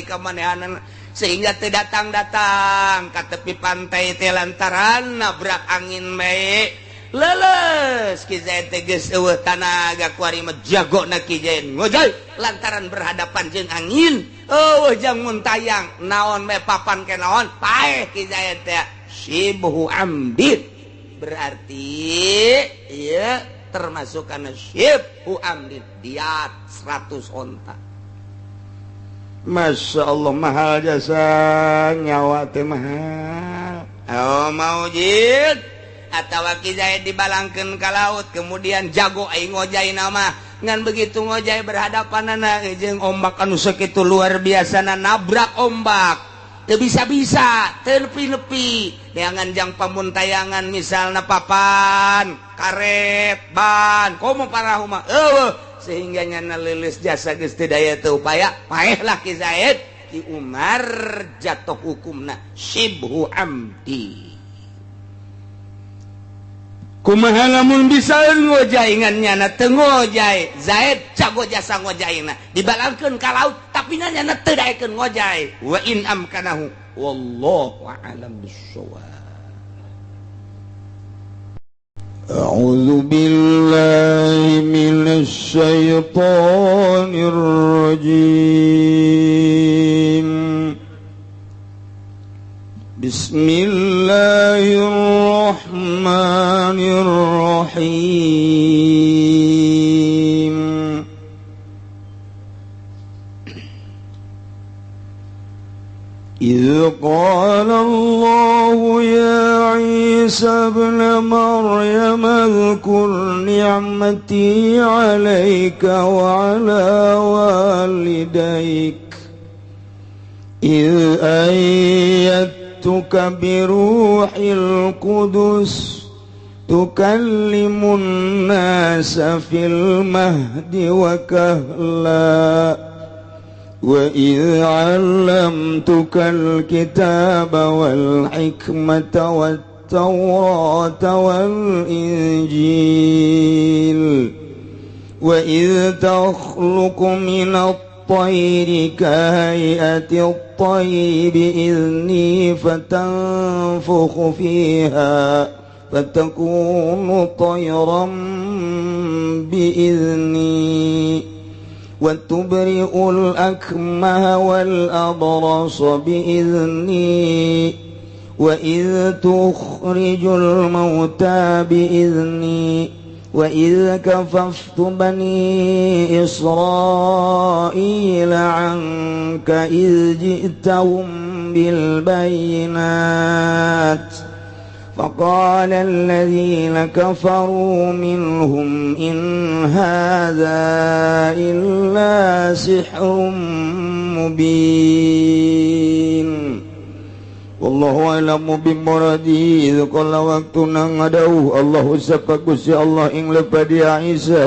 ka manehanana sehingga teu datang-datang ka tepi pantai teh lantaran nabrak angin bae leles Ki Zaid teh geus eueuh tanaga kuari mah jagona Ki Zaid ngojay lantaran berhadapan jeung angin eueuh jang muntayang naon bae papan ke naon paeh Ki Zaid teh sibhu amdin berarti ieu termasuk kana sibhu amdin diat 100 onta. Masya Allah mahal jasa nyawa teh mahal. Oh maujid atawa Ki Zaid dibalangkeun ka laut kemudian jago aing ngojay nama ngan begitu ngojay berhadapanana jeung ombak anu sakitu luar biasa nabrak ombak teu bisa-bisa teu nepi-nepi neangan jang pamuntayangan misalna papan karet ban komo parahu mah eueuh sehingga nyana leuleus jasa geus teu daya teu upaya paehlah Ki Zaid. Ki Umar jatuh hukumna syibhu amdi. Kumaha lamun bisa ngojay ngan nyana teu ngojay Zaid jago jasa ngojayna dibalangkeun ka laut tapi nyana teu daekeun ngojay wa in amkanahu wallahu a'lam bissawab. أعوذ بالله من الشيطان الرجيم بسم الله الرحمن الرحيم إذ قال الله يا عيسى ابن مريم اذكر نعمتي عليك وعلى والديك إذ أيدتك بروح القدس تكلم الناس في المهد وكهلا وإذ علمتك الكتاب والحكمة والتوراة والإنجيل وإذ تخلق من الطير كهيئة الطير بإذني فتنفخ فيها فتكون طيرا بإذني Wa tubri'ul akmaha wal abrasa bi'izni wa idh tukhrijul mauta bi'izni wa idh kafaftu bani Israila 'anka idh ji'tahum bil bayyinat فقال الذين كفروا منهم إن هذا إلا سحر مبين والله أعلم بمراده إذ قال وقتنا ngadauh Allah sapa Gusti Allah ing lepadi Isa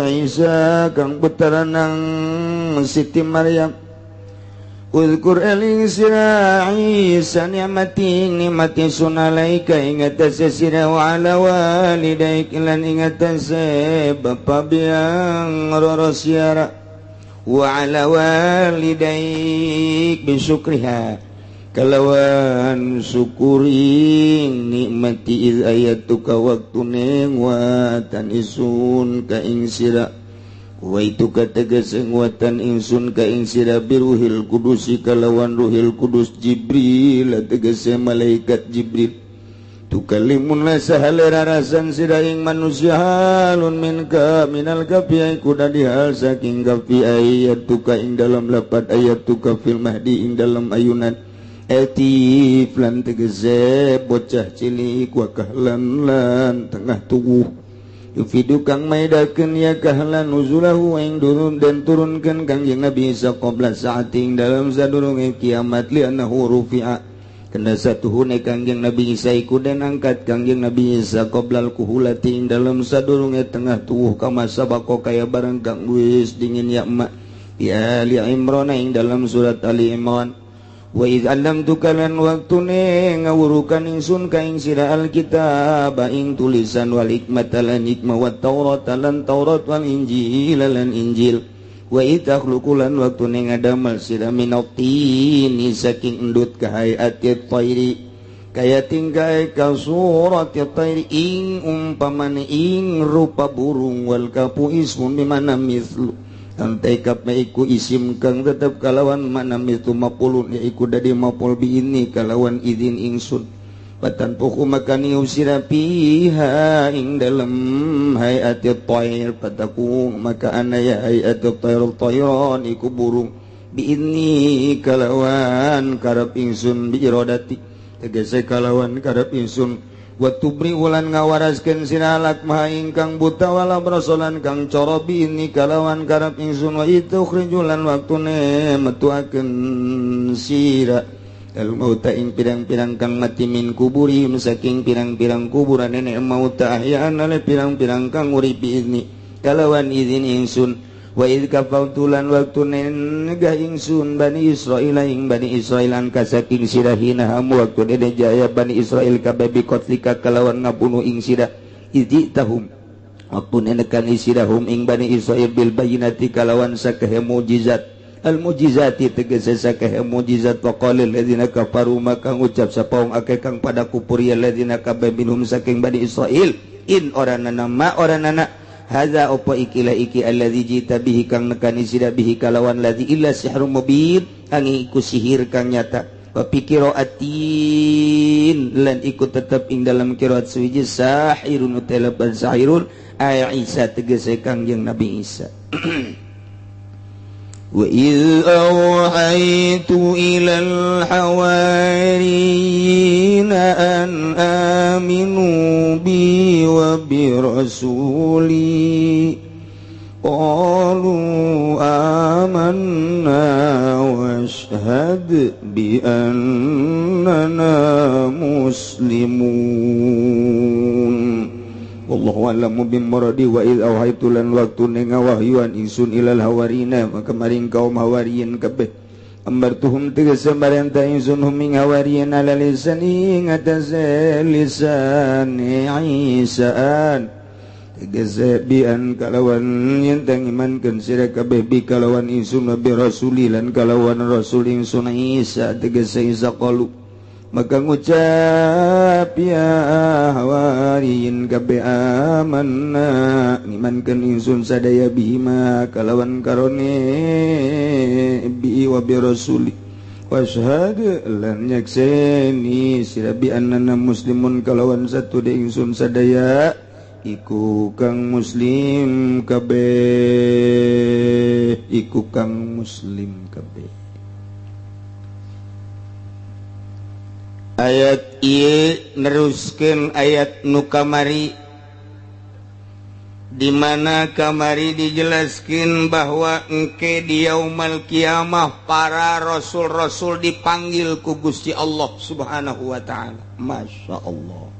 Isa kang putra nang Siti Maryam Uzkur eling sira Isa ni'mati nikmati sun alaika ing atase sira wa ala walidaik lan ing atase bapa biang roro siara wa ala walidaik bisyukriha kalawan syukuring nikmati iz ayatuka waktune watan isun ka ing sira wa itu kategas watan ingsun ka ing sira biruhil kudusi kalawan ruhil kudus Jibril tegese malaikat Jibril tukalimun la sahalera rasan sira ing manusia halun minka minal kafi kuda dihal saking kafi ayat tuka ing dalam lapat ayat tuka fil mahdi ing dalam ayunan etif lan tegese bocah cilik wa kahlan lan tengah tubuh yufidu kang maidakeun ya kahlan nuzulahu ing durun dan turunkeun Kangjeng Nabi Isa qabla saati ing dalam sadurunge kiamat li annahu rufi'a kana satuhune Kangjeng Nabi Isa iku den angkat Kangjeng Nabi Isa qoblal kuhulati ing dalam sadurunge tengah tuwuh kama sabaqo kaya barang kang wis dingin ya emak ya Ali Imran ing dalam surat Ali Imran wa idz allamtuka lan waktune ngawurukan ingsun ka ing sira alkitab ing tulisan wal hikmata lan hikmah wat taurat lan taurat wal injil lan injil wa idz takhluqu lan waktune ngadamel sira minatini saking endut ka hayati thairi kaya tingkai ka surati thairi ing umpamane ing rupa burung wal kapu ismun bimana mithlu antai kap iku isim kang tetep kalawan mana mitu mapulun ya iku dadi mapul bi ini kalawan izin ingsun patan puku makani usira piha ing dalem hayati thair pataku maka ana ya hayati thair thairan iku burung bi ini kalawan karep ingsun bi iradati tegese kalawan karep ingsun wa tubri ulan ngawaraskeun sira lakma ingkang buta wala brasolan kang cara bi ini kalawan karep ingsun wa itu khrijulan waktune metuakeun sira al mauta ing pirang-pirang kang mati min kuburi saking pirang-pirang kuburan nenek mauta ahyaan ale pirang-pirang kang urip ini kalawan izin ingsun wa idz kafautulan waktune negah ingsun Bani Israil ing Bani Israil angka saking sira hina hamu waktune jaya Bani Israil kabeh bi qatlika kalawan ngabunuh ing sira idzi tahum waktune nekan sirahum ing Bani Israil bil bayinati kalawan sakehe mujizat al mujizati tegese sakehe mujizat wa qala alladzina kafaru maka ngucap sapa wong akeh kang pada kupur ya alladzina kabeh minhum saking Bani Israil in oranana ma oranana hadza opo ikilah iki allazi jita bihi kang nekani sira bihi kalawan ladzi illa sihrun mubin angi iku sihir kang nyata wa pikiraatin lan iku tetep ing dalam qiraat suwiji sahirun utalaban sahirun ay Isa tegese Kangjeng Nabi Isa wa idz awhaytu ilal hawariyina an aminu bi wa bi rasuli qalu amanna washhad bi annana muslimun wallahu a'lamu bimuradi wa idz awhaytu lan waktune ngawahyuan ingsun ilal hawarina maka maring kaum hawariyin kabeh amartuhum tegese marenta ingsun hum ing hawariyin ala lisani ing atase lisane Isaan tegese bian kalawan yen tang imankeun sira kabeh bi kalawan ingsun bi rasuli lan kalawan rasul ingsun Isa tegese Isa qalu Maka ngucap ya hawariyin kabeh amanna ngimankeun ingsun sadaya bihima kalawan karone bi wa bi rasuli washhad lan nyakseni sira bi annana muslimun kalawan satu de ingsun sadaya iku kang muslim kabeh iku kang muslim kabeh. Ayat ieu neruskeun ayat nu kamari di mana kamari dijelaskeun bahwa engke di yaumal kiamah para rasul-rasul dipanggil ku Gusti Allah Subhanahu wa taala. Masya Allah.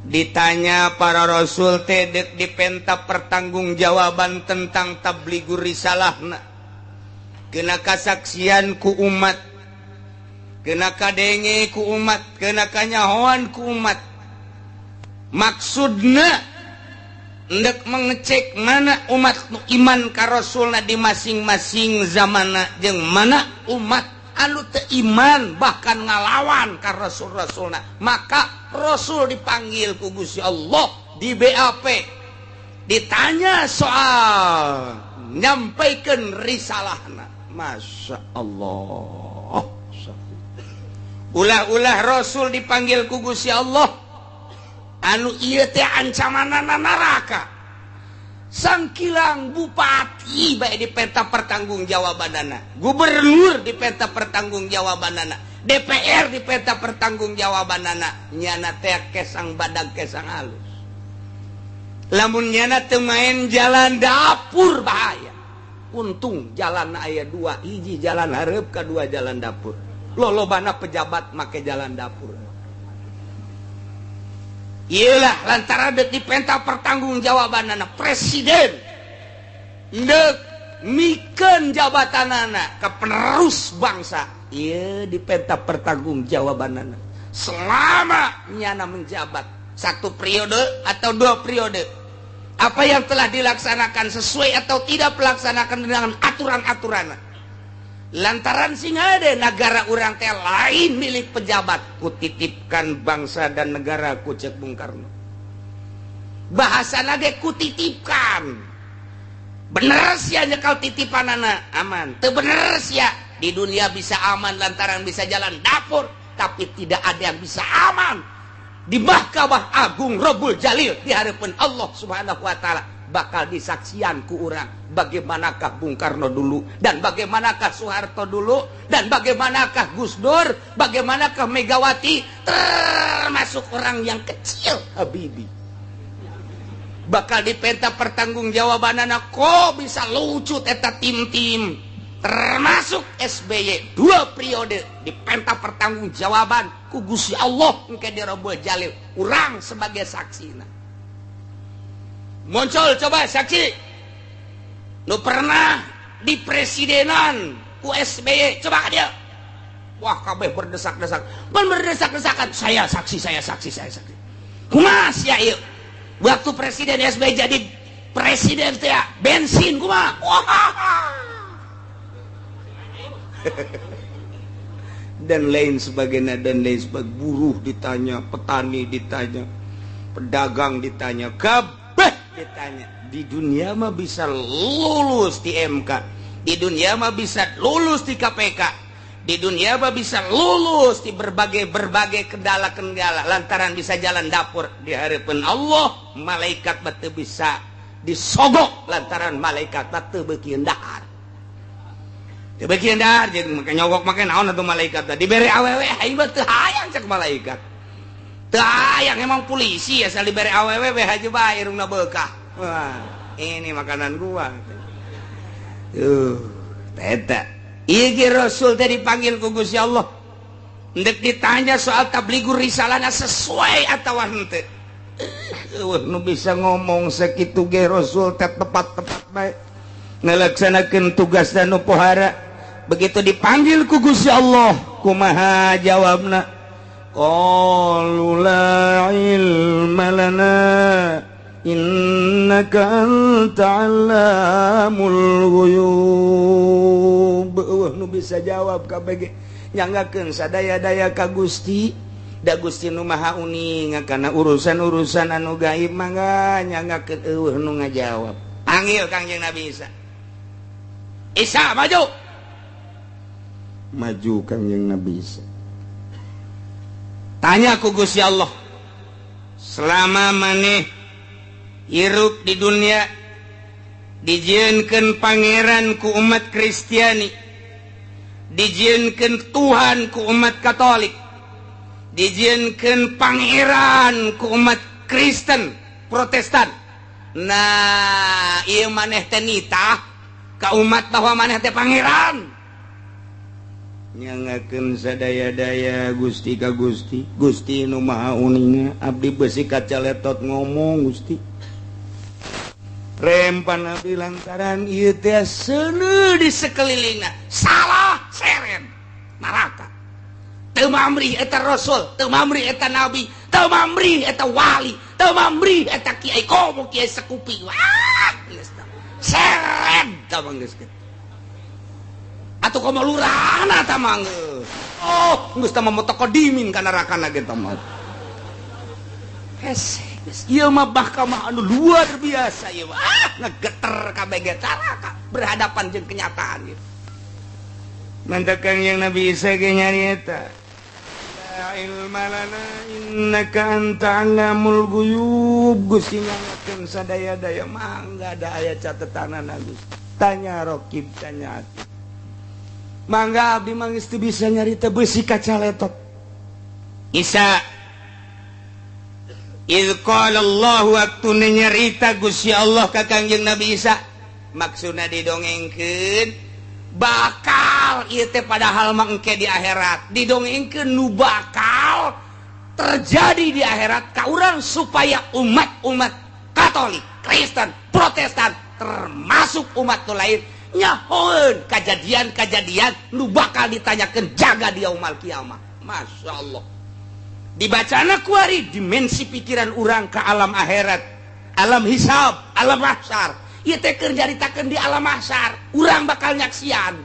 Ditanya para rasul teh deuk dipenta pertanggungjawaban tentang tabligur risalahna. Kena kasaksian ku umat, kena kadenge ku umat, kena kanyahoan ku umat. Maksudna ndek mengecek mana umat nu iman ka rasulna di masing-masing zamana jeung mana umat anu teu iman bahkan ngalawan ka rasul-rasulna. Maka rasul dipanggil ku Gusti Allah di BAP, ditanya soal nyampaikan risalahna. Masya Allah. Ulah-ulah rasul dipanggil ku Gusti Allah anu ieu teh ancamanana neraka. Sangkilang bupati bae dipenta pertanggungjawabanana, gubernur dipenta pertanggungjawabanana, DPR dipenta pertanggungjawabanana, nyana teh kesang badag kesang halus. Lamun nyana teu main jalan dapur bahaya. Untung jalan aya dua, hiji jalan hareup kadua jalan dapur. Lolobana pejabat make jalan dapur. Iyalah lantaran deuk dipenta pertanggungjawabanana presiden deuk mikeun jabatanana ka penerus bangsa. Ieu dipenta pertanggungjawabanana selama nyana menjabat satu periode atau dua periode. Apa yang telah dilaksanakan sesuai atau tidak pelaksanakan dengan aturan-aturan. Lantaran sing ada negara urang teh lain milik pejabat, kutitipkan bangsa dan negara ku cek Bung Karno. Bahasa nage kutitipkan. Bener sia nyekal titipanana aman. Teu bener sia di dunia bisa aman lantaran bisa jalan dapur, tapi tidak ada yang bisa aman di Mahkamah Agung Rabbul Jalil di hadapan Allah Subhanahu wa taala. Bakal disaksian ku urang bagaimanakah Bung Karno dulu dan bagaimanakah Soeharto dulu dan bagaimanakah Gus Dur, bagaimanakah Megawati, termasuk orang yang kecil Habibie. Bakal dipenta pertanggungjawabanana kok bisa lucut eta tim-tim termasuk SBY dua periode dipenta pertanggungjawaban ku Gusti Allah engke di Rabbul Jalil urang sebagai saksina. Muncul coba saksi nu pernah di presidenan ku SBY, coba dia. Wah kabeh berdesak-desak, berdesak-desakan, saya saksi, saya saksi, saya saksi. Kumaha sia ieu? Waktu presiden SBY jadi presiden teh bensin kumaha? Wah. Dan lain sebagainya, dan lain sebagainya. Buruh ditanya, petani ditanya, pedagang ditanya, kabeh ditanya. Di dunia mah bisa lulus di MK, di dunia mah bisa lulus di KPK, di dunia mah bisa lulus di berbagai kendala-kendala lantaran bisa jalan dapur. Di hadapan Allah malaikat mah teu bisa disogok lantaran malaikat mah teu beukeun dahar. Teu beukeun dahar jeung make nyogok make naon atuh malaikat teh dibere awewe aing mah teu hayang cek malaikat. Teu hayang emang polisi asal dibere awewe we haji bae irungna beukah. Wah, ini makanan gua. Teta. Ieu Rasul teh dipanggil ku Gusti Allah. Ndek ditanya soal tabligur risalahna sesuai atawa henteu. Eueuh nu bisa ngomong sakitu ge Rasul teh tepat-tepat bae. Ngalaksanakeun tugasna nu pohara. Begitu dipanggil ku Gusti Allah, kumaha jawabna? Qalu la ilma lana innaka anta 'allamul ghuyub. Eueuh nu bisa jawab kabeh. Nyanggakeun sadaya-daya ka Gusti. Da Gusti nu Maha Uning kana urusan-urusan anu gaib mangga nyanggakeun eueuh nu ngajawab. Panggil Kangjeng Nabi Isa. Isa maju. Maju Kangjeng Nabi Isa. Tanya ku Gusti Allah. Selama maneh hirup di dunia dijieunkeun pangeran ku umat Kristiani, dijieunkeun Tuhan ku umat Katolik, dijieunkeun pangeran ku umat Kristen Protestan. Nah, ieu maneh teh nitah ka umat bahwa maneh teh pangeran. Nyangakeun sadaya-daya Gusti ka Gusti, Gusti nu Maha Uninga, abdi beusi kacaletot ngomong Gusti. Rempan abdi lantaran ieu teh seuneu di sekelilingna, salah seren neraka. Teu mamrih eta rasul, teu mamrih eta nabi, teu mamrih eta wali, teu mamrih eta kiai komo kiai sekupi. Wah, geus seren tah mah geus kitu. Atuh komo lurahna tah mah geus. Oh, geus tah mah mutaqaddimin ka nerakana ge tah mah. Hese geus ieu mah mahkamah anu luar biasa ieu mah. Ah, ngegeter kabeh ge neraka berhadapan jeung kenyataan ieu. Mantap Kangjeng Nabi Isa ge nyarieta. La ilma lana innaka anta 'allamul ghuyub. Gusti nyangakeun sadaya-daya mangga da aya catetanana Gusti. Tanya rokib tanya hati. Mangga abdi mah geus teu bisa nyarita beusi kacaletot. Isa Idz qala Allah waktu nyarita Gusti Allah ka Kangjeng Nabi Isa, maksudna didongengkeun bakal ieu teh padahal mah engke di akhirat, didongengkeun nu bakal terjadi di akhirat ka urang supaya umat-umat Katolik, Kristen, Protestan termasuk umat nu lain nyahoeun kajadian-kajadian nu bakal ditanyakeun jaga di yaumul kiamah. Masya Allah. Dibacana kuari dimensi pikiran urang ke alam akhirat, alam hisab, alam mahsyar. Ieu teh keur nyaritakeun di alam mahsyar, urang bakal nyaksian.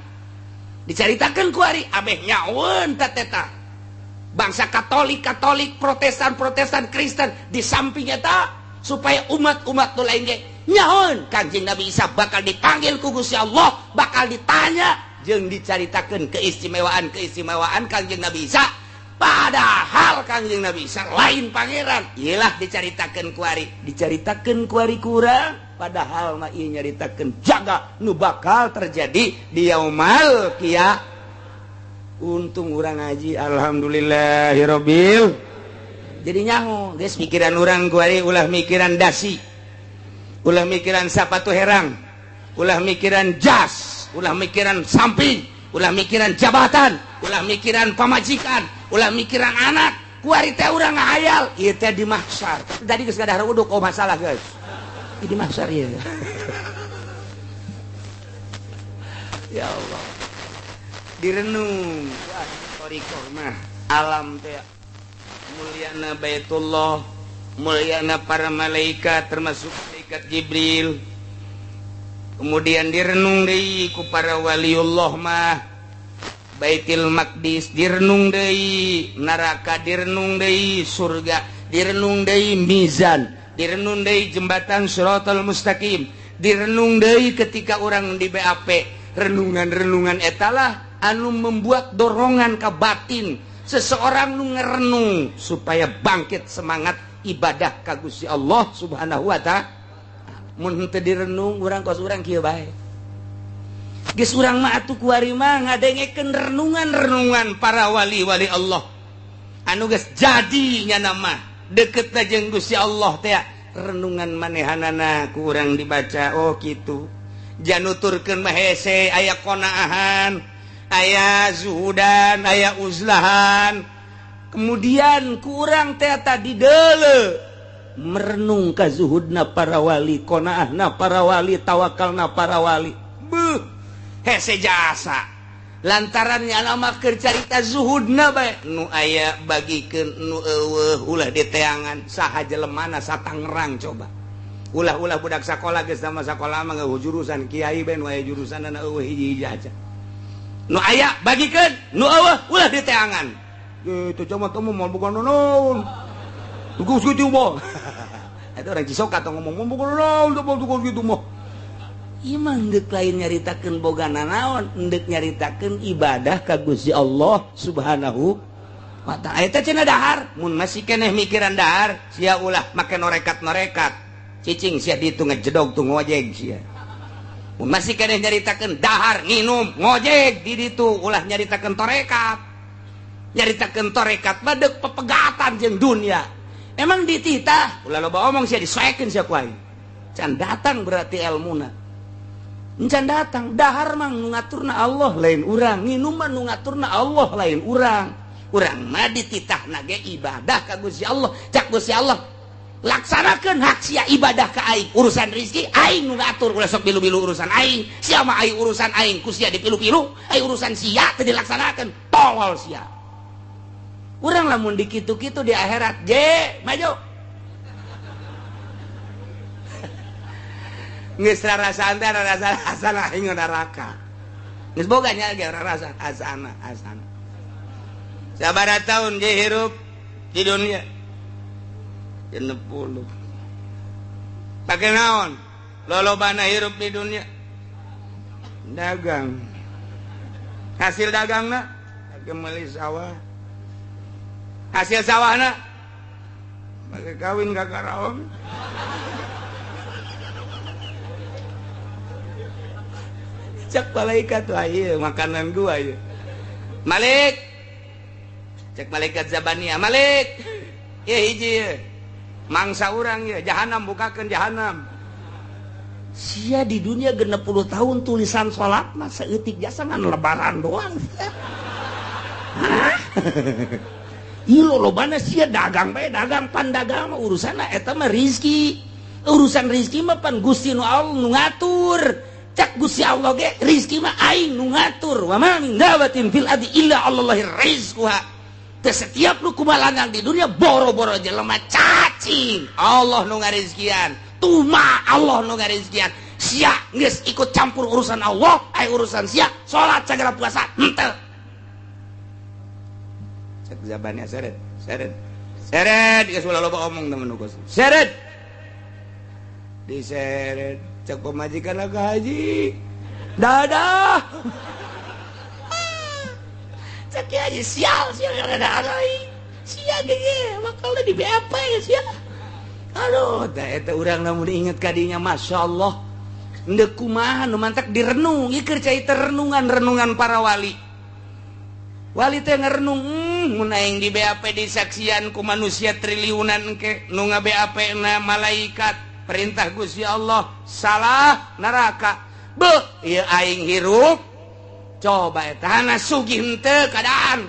Dicaritakeun kuari ameh nyahoeun teh teta. Bangsa Katolik, Katolik, Protestan, Protestan, Kristen di samping eta supaya umat-umat nu lain ge nyahoeun Kangjeng Nabi Isa bakal dipanggil ku Gusti Allah, bakal ditanya jeung dicaritakeun keistimewaan-keistimewaan Kangjeng Nabi Isa. Padahal Kangjeng Nabi Isa lain pangeran. Iyalah dicaritakeun kuari, dicaritakeun kuari kurang, padahal mah ieu nyaritakeun jaga nu bakal terjadi di yaumul qiyamah. Untung urang ngaji alhamdulillahirabbil. Jadi nyaho geus pikiran urang kuari ulah mikiran dasi, ulah mikiran sapatu herang, ulah mikiran jas, ulah mikiran samping, ulah mikiran jabatan, ulah mikiran pamajikan, ulah mikiran anak. Kuari teh urang ngahayal ieu teh di mahsyar. Tadi geus ngadahar uduk, oh masalah guys. Di mahsyar ieu. Ya Allah. Direnung wah thariqah mah alam teh mulyana Baitullah, mulyana para malaikat termasuk malaikat Jibril. Kemudian direnung deui ku para waliullah mah Baitul Maqdis direnung deui, neraka direnung deui, surga direnung deui, mizan direnung deui, jembatan Shiratal Mustaqim direnung deui ketika orang di BAP. Renungan-renungan etalah anu membuat dorongan ke batin seseorang nu ngerenung supaya bangkit semangat ibadah ka Gusti Allah Subhanahu wa ta'ala. Mun henteu direnung urang kos urang kieu bae. Geus urang mah atuh kuari mah ngadengekeun renungan-renungan para wali-wali Allah anu geus jadi nya mah deketna jeung Gusti Allah teh. Renungan manehanana ku urang dibaca, oh kitu. Januturkeun mah hese aya qonaahan, aya zuhudan, aya uzlahan. Kemudian kurang teh tadi deule merenung ka zuhudna para wali, qonaahna para wali, tawakalna para wali. Beuh, hese jasa. Lantaran nya mah keur carita zuhudna bae nu aya bagikeun nu eueuh ulah diteangan saha jelemana satangerang coba. Ulah-ulah budak sakola geus sama sakola mah ngeueuh jurusan kiai bae nu aya jurusanna eueuh hiji-hiji aja. Nu aya bagikeun, nu eueuh ulah diteangan. Gitu cuma temu mau bukan naon. Tugas gitu mah. Itu orang Cisoka atau ngomong bukan naon, tugas gitu mah. Ieu mah deuk lain nyaritakeun boga nanaon, deuk nyaritakeun ibadah ka Gusti Allah Subhanahu wa ta'ala. Eta cenah dahar, mun masih keneh mikiran dahar, sia ulah make norekat-norekat. Cicing sia ditu ngejedog tuh ngojeg sia. Mun masih keneh nyaritakeun dahar nginum ngojeg di ditu ulah nyaritakeun torekat. Nyaritakeun torekat mah deuk pepegatan jeung dunia. Emang dititah ulah loba omong sia disoekeun sia ku aing. Can datang berarti elmuna. Encan datang dahar mah nu ngaturna Allah lain urang, nginum mah nu ngaturna Allah lain urang. Urang mah dititahna ge ibadah ka Gusti Allah. Cak Gusti Allah laksanakeun hak sia ibadah ka aing, urusan rezeki aing nu ngatur, ulah sok bilu-bilu urusan aing. Sia mah aing urusan aing ku sia dipilu-pilu, aing urusan sia teu dilaksanakeun, tolol sia. Urang lamun dikitu-kitu di akhirat je maju. Geus rarasaan teh rarasaan asana aing neraka. Geus boga nya ge rarasaan asana asana. Sabaraha taun je hirup di dunia? 60. Pake naon? Lolobana hirup di dunia? Dagang. Hasil dagangna pake meuli sawah. Hasil sawahna pake kawin ka karaong. Cek malaikat lah iya makanan gua iya. Malik, cek malaikat Zabania, Malik, iya hiji iya. Mangsa urang iya, jahanam bukakeun jahanam. Sia di dunia 60 tahun tulisan sholat mah saeutik jasa ngan lebaran doang. Hah? Ieu lolobana sia dagang bae dagang pan dagang mah urusanna eta mah rizki. Urusan rizki mah pan Gusti nu Allah nu ngatur. Cak Gusti Allah ge rizki mah aing nu ngatur. Wa ma min dabatin fil ardi illa Allahi rizquha. Teu setiap nu kumalangang di dunia boro-boro jelema cacing Allah nu ngarizkian, tuma Allah nu ngarizkian. Sia geus ikut campur urusan Allah, ai urusan sia salat sagala puasa henteu. Cek zabannya seret, seret. Seret geus ulah loba omong temen nu seret. Diseret cek pemajikan ke haji dadah cek haji sial sial ada sia ge bakal di BAP ya sia. Aduh teh eta urang lamun diinget kadinya masyaallah endek kumaha nu mantak direnung ieu keur cai renungan-renungan para wali. Wali teh ngerenung mun aing di BAP disaksian ku manusia triliunan ke nu nga-BAP na malaikat perintah Gusti Allah salah neraka beuh ieu aing hirup coba eta hana sugih henteu keadaan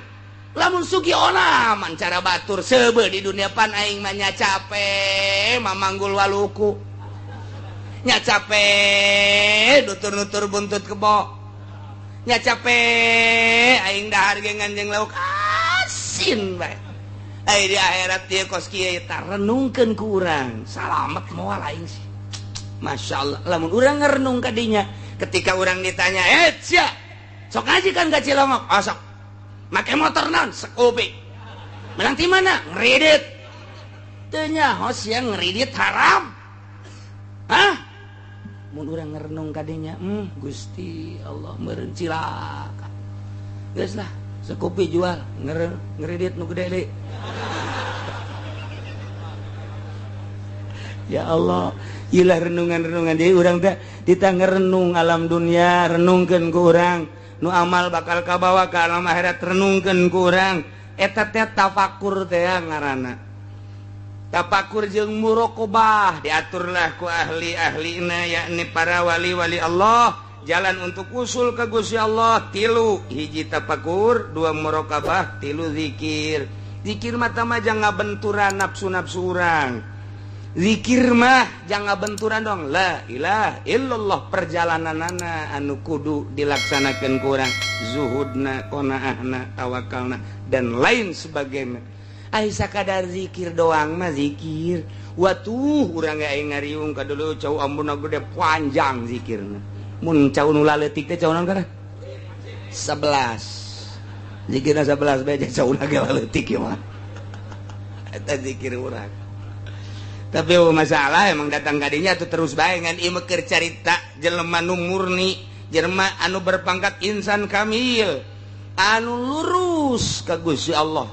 lamun sugih ona man cara batur seubeuh di dunia pan aing mah nya cape mamanggul waluku nya cape nutur-nutur buntut kebo nya cape aing dahar ge nganjeng lauk asin bae. Ai di akhirat ieu kos kieu eta renungkeun ku urang salamet moal aing sih. Masyaallah lamun urang ngerenung ka dinya ketika urang ditanya sia sok ngaji kan ka Cilongok oh, sok make motor naon Scoopy menang ti mana ngredit teu nyaho sia ngredit haram. Hah mun urang ngerenung ka dinya Gusti Allah meureun cilaka geus lah Scoopy jual ngredit nu gede deui. Ya Allah, ilah renungan-renungan jadi urang teh ditah ngerenung alam dunia, renungkeun ku urang nu amal bakal kabawa ka alam akhirat renungkeun ku urang. Eta teh tafakur teh ngaranna. Tafakur jeung muraqabah diaturlah ku ahli-ahlina yakni para wali-wali Allah. Jalan untuk usul ke Gusti Allah tilu, hiji tafakur, dua muraqabah, tilu zikir. Zikir mah tah mah jangan ngabenturan nafsu-nafsu urang. Zikir mah jangan ngabenturan dong. La ilaha illallah perjalananana anu kudu dilaksanakeun ku urang, zuhudna, qanaahna, tawakalna dan lain sebagainya. Ai sakadar zikir doang mah zikir. Watuh urang ge aing ngariung ka dulu cau ambuna gede panjang zikirna. Mun cau nu laletik teh cau naon kana? 11 zikirna 11 bae sauna ge leutik ieu mah eta zikir urang. Tapi masalah emang datang kadinya tuh terus bae ngan ieu keur carita jelema nu murni, jelema anu berpangkat insan kamil, anu lurus ka Gusti Allah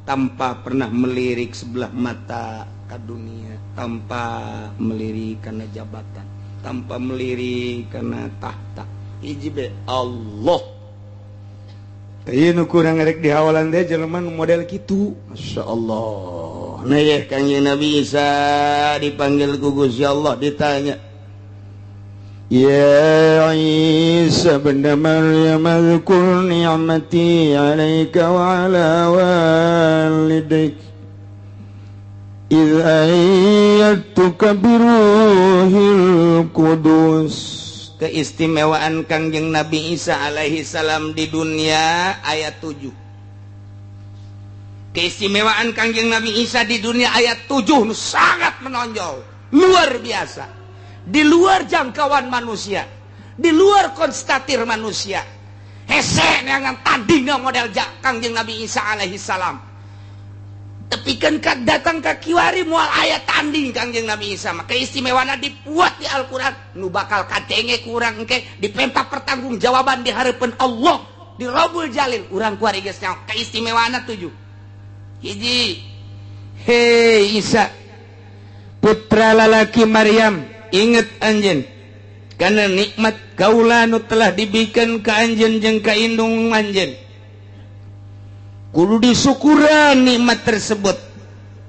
tanpa pernah melirik sebelah mata ka dunia, tanpa melirik karena jabatan, tanpa melirik karena tahta. Hiji be Allah. Ieu nu kurang rek dihawalan teh jelema nu model kitu. Masya Allah. Nah ya Kangjeng Nabi Isa dipanggil ku Gusti Allah ditanya, Ya Isa bin Maryam dzkur ni'mati 'alaika wa 'ala walidaik idz ayyadtuka biruhil qudus. Keistimewaan Kangjeng Nabi Isa alaihi salam di dunia ayat 7. Keistimewaan Kangjeng Nabi Isa di dunia ayat 7 sangat menonjol, luar biasa, di luar jangkauan manusia, di luar konstatir manusia. Hese neangan tandingna model Kangjeng Nabi Isa alaihi salam. Tapi kan datang ka kiwari moal aya tanding Kangjeng Nabi Isa mah. Keistimewaan dipuat di Al-Qur'an nu bakal kadenge ku urang engke dipenta pertanggungjawaban di hareupeun Allah di Robul Jalil. Urang kuari geus nyaho keistimewaan 7. Hiji, hei Isa putra lalaki Maryam, inget anjeun karena nikmat kaula nu telah dibikeun ka anjeun jeung ka indung anjeun. Kudu disyukuran nikmat tersebut.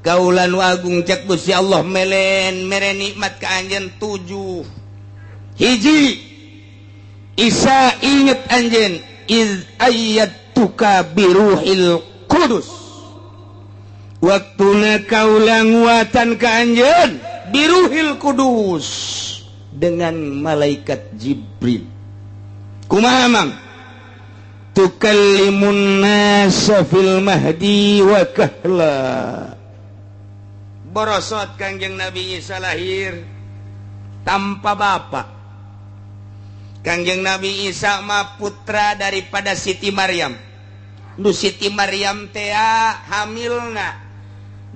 Kaula nu agung cek Gusti Allah melen mere nikmat ka anjeun 7. Hiji, Isa inget anjeun iz ayyatuka biruhil qudus. Waktuna kaula nguatan ka anjeun biruhil kudus dengan malaikat Jibril. Kumaha mang? Tukallimun nasa fil mahdi wa kahla. Borosot Kangjeng Nabi Isa lahir tanpa bapak. Kangjeng Nabi Isa mah putra daripada Siti Maryam. Nu Siti Maryam teh hamilna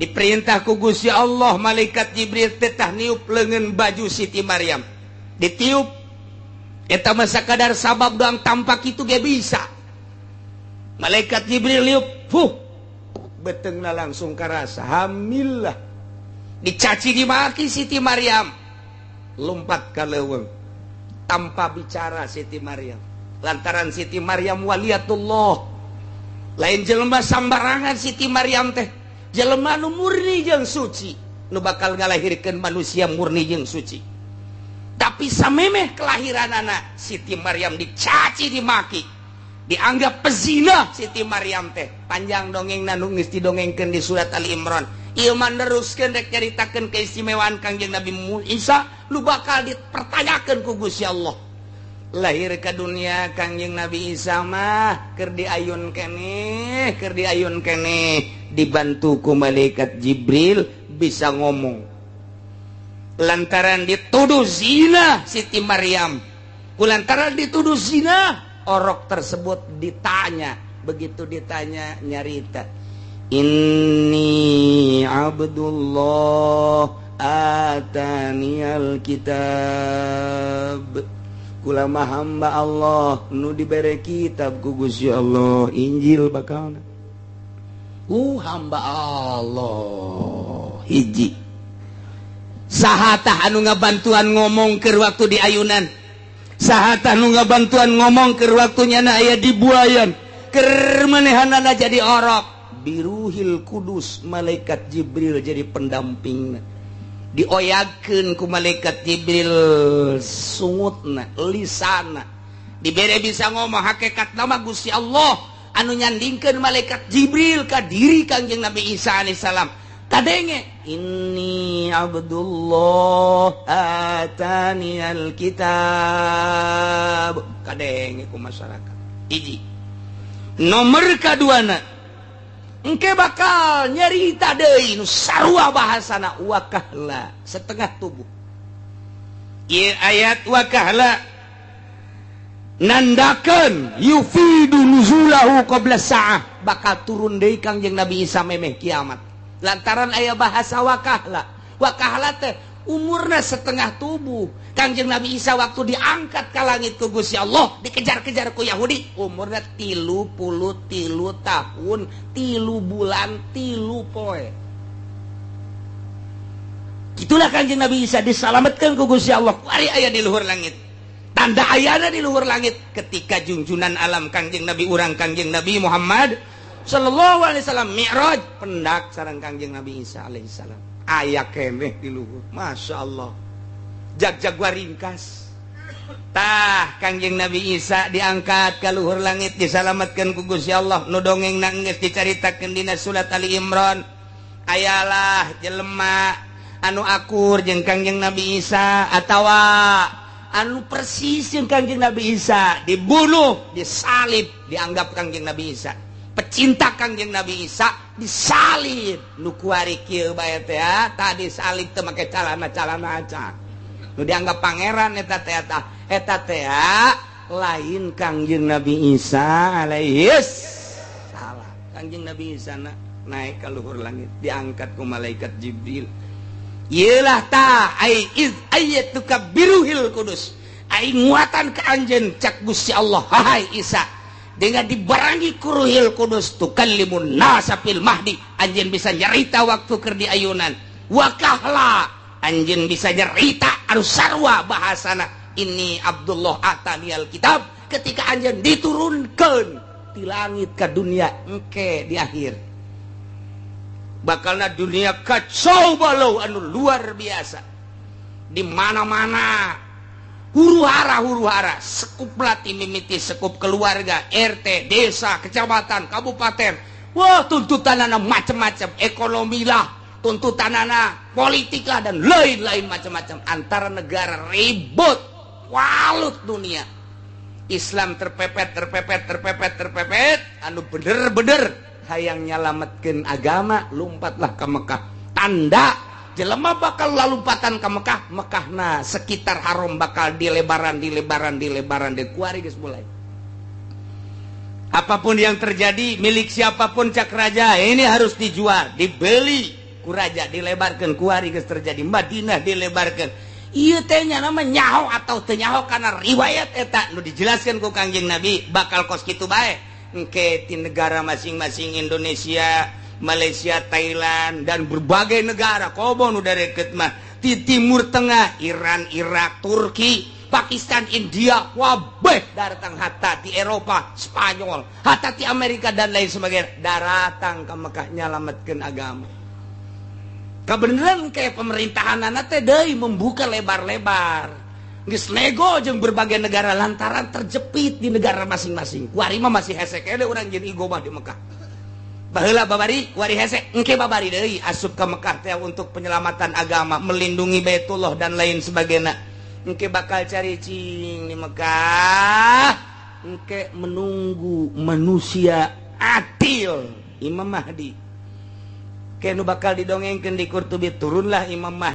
diperintah ku Gusti Allah malaikat Jibril teh tah niup leungeun baju Siti Maryam. Ditiup eta mah sakadar sabab doang tampak itu ge bisa. Malaikat Jibril liup, fuh, betengna langsung karasa hamil lah. Dicaci dimaki Siti Maryam, lompat ka leuweung tanpa bicara Siti Maryam. Lantaran Siti Maryam waliyatullah, lain jelema sambarangan Siti Maryam teh, jelema nu murni jeung suci, nu bakal ngalahirkeun manusia murni jeung suci. Tapi samemeh kelahiran anak Siti Maryam dicaci dimaki, dianggap pezina Siti Maryam teh. Panjang dongeng nu geus didongengkeun di surat Ali Imran. Ieu mah neruskeun rek nyaritakeun keistimewaan Kangjeng Nabi Isa nu bakal dipertanyakeun ku Gusti Allah. Lahir ke dunia Kangjeng Nabi Isa mah keur diayun keneh, keur diayun keneh dibantu ku malaikat Jibril bisa ngomong. Lantaran dituduh zina Siti Maryam, ku lantaran dituduh zina orok tersebut ditanya. Begitu ditanya nyarita, inni abdullah ataniyal kitab. Kula mah hamba Allah nu dibere kitab ku Gusti Allah, Injil bakalna. Hamba Allah hiji. Saha tah anu ngabantuan ngomong keur waktu di ayunan? Saha tah nu ngabantuan ngomong keur waktu nyana aya di buayan? Keur manehanana jadi orok. Biruhil kudus malaikat Jibril jadi pendampingna. Dioyagkeun ku malaikat Jibril sungutna, lisana. Dibere bisa ngomong hakikat nama Gusti Allah anu nyandingkeun malaikat Jibril ka diri Kangjeng Nabi Isa alaihissalam. Kadenge inni abdullah atani alkitab. Kadenge ku masyarakat. Hiji. Nomor kaduana engke bakal nyerita deui nu sarua bahasana wakahla setengah tubuh. Ieu ayat wakahla Nandakeun yufidu nuzulahu qabla sa'ah, bakal turun deui Kangjeng Nabi Isa memeh kiamat. Lantaran aya bahasa wakahla. Wakahla teh umurna setengah tubuh. Kangjeng Nabi Isa waktu diangkat ke langit ku Gusti Allah, dikejar-kejar ku Yahudi, umurna 33 tahun, 3 bulan, 3 poe. Itulah Kangjeng Nabi Isa diselamatkan ku Gusti Allah. Kuari aya di luhur langit. Tanda ayana di luhur langit ketika junjunan alam Kangjeng Nabi urang Kangjeng Nabi Muhammad sallallahu alaihi wasallam mi'raj pendak sareng Kangjeng Nabi Isa alaihi salam. Aya keneh di luhur. Masya Allah. Jag-jag ringkas. Tah Kangjeng Nabi Isa diangkat ke luhur langit diselamatkan ku Gusti Allah. Nu dongeng geus dicaritakeun dina surat Ali Imran. Ayalah jelema anu akur jeung Kangjeng Nabi Isa atawa anu persis jeung Kangjeng Nabi Isa dibunuh, disalib, dianggap Kangjeng Nabi Isa. Pecinta Kangjeng Nabi Isa disalib. Nu kuari kieu bae teh tadi salib teu make calana-calana acan. Nu dianggap pangeran eta teh eta teh lain Kangjeng Nabi Isa alaihi salam. Kangjeng Nabi Isa naik ka luhur langit diangkat ku malaikat Jibril. Iyalah ta ai iz ayatuka biruhil kudus ai muatan ka anjeun cak Gusti Allah hai Isa dengan dibarengi ku Ruhil Kudus tukallimun nasa fil mahdi anjeun bisa nyarita waktu keur di ayunan wakahla anjeun bisa nyarita anu sarua bahasana ini Abdullah atanial kitab ketika anjeun diturunkeun ti langit ka dunia engke di akhir bakalna dunia kacau balau anu luar biasa di mana-mana huru-hara sekup lati mimiti sekup keluarga RT desa kecamatan kabupaten wah tuntutanana macam-macam ekonomi lah tuntutanana politik lah dan lain-lain macam-macam antara negara ribut walut dunia Islam terpepet anu bener-bener hayang nyalametkeun agama lompatlah ke Mekah tanda jelema bakal lalumpatan ke Mekah Mekahna sekitar haram bakal dilebaran dikuari geus mulai apapun yang terjadi milik siapapun cak raja ini harus dijual dibeli ku raja dilebarkeun kuari geus terjadi Madinah dilebarkeun ieu teh nya nama nyaho atau teu nyaho karena riwayat eta nu dijelaskeun ku Kangjeng Nabi bakal kos kitu bae engke di negara masing-masing Indonesia, Malaysia, Thailand dan berbagai negara komo nu dareket mah di Timur Tengah, Iran, Irak, Turki, Pakistan, India, wabeh datang hatta di Eropa, Spanyol, hatta di Amerika dan lain sebagainya daratang ke Mekah nyalametkeun agama. Kebenaran kayak pemerintahan teh deui membuka lebar-lebar. Geus nego jeung berbagai negara lantaran terjepit di negara masing-masing. Kuari mah masih hese keneh urang jeung igo mah di Mekah. Baheula babari kuari hese engke babari deui asup ka Mekah teh untuk penyelamatan agama, melindungi Baitullah dan lain sebagainya. Engke bakal cari cing di Mekah, engke menunggu manusia adil Imam Mahdi. Ke nu bakal didongengkeun di Qurtubi turunlah Imam Mahdi.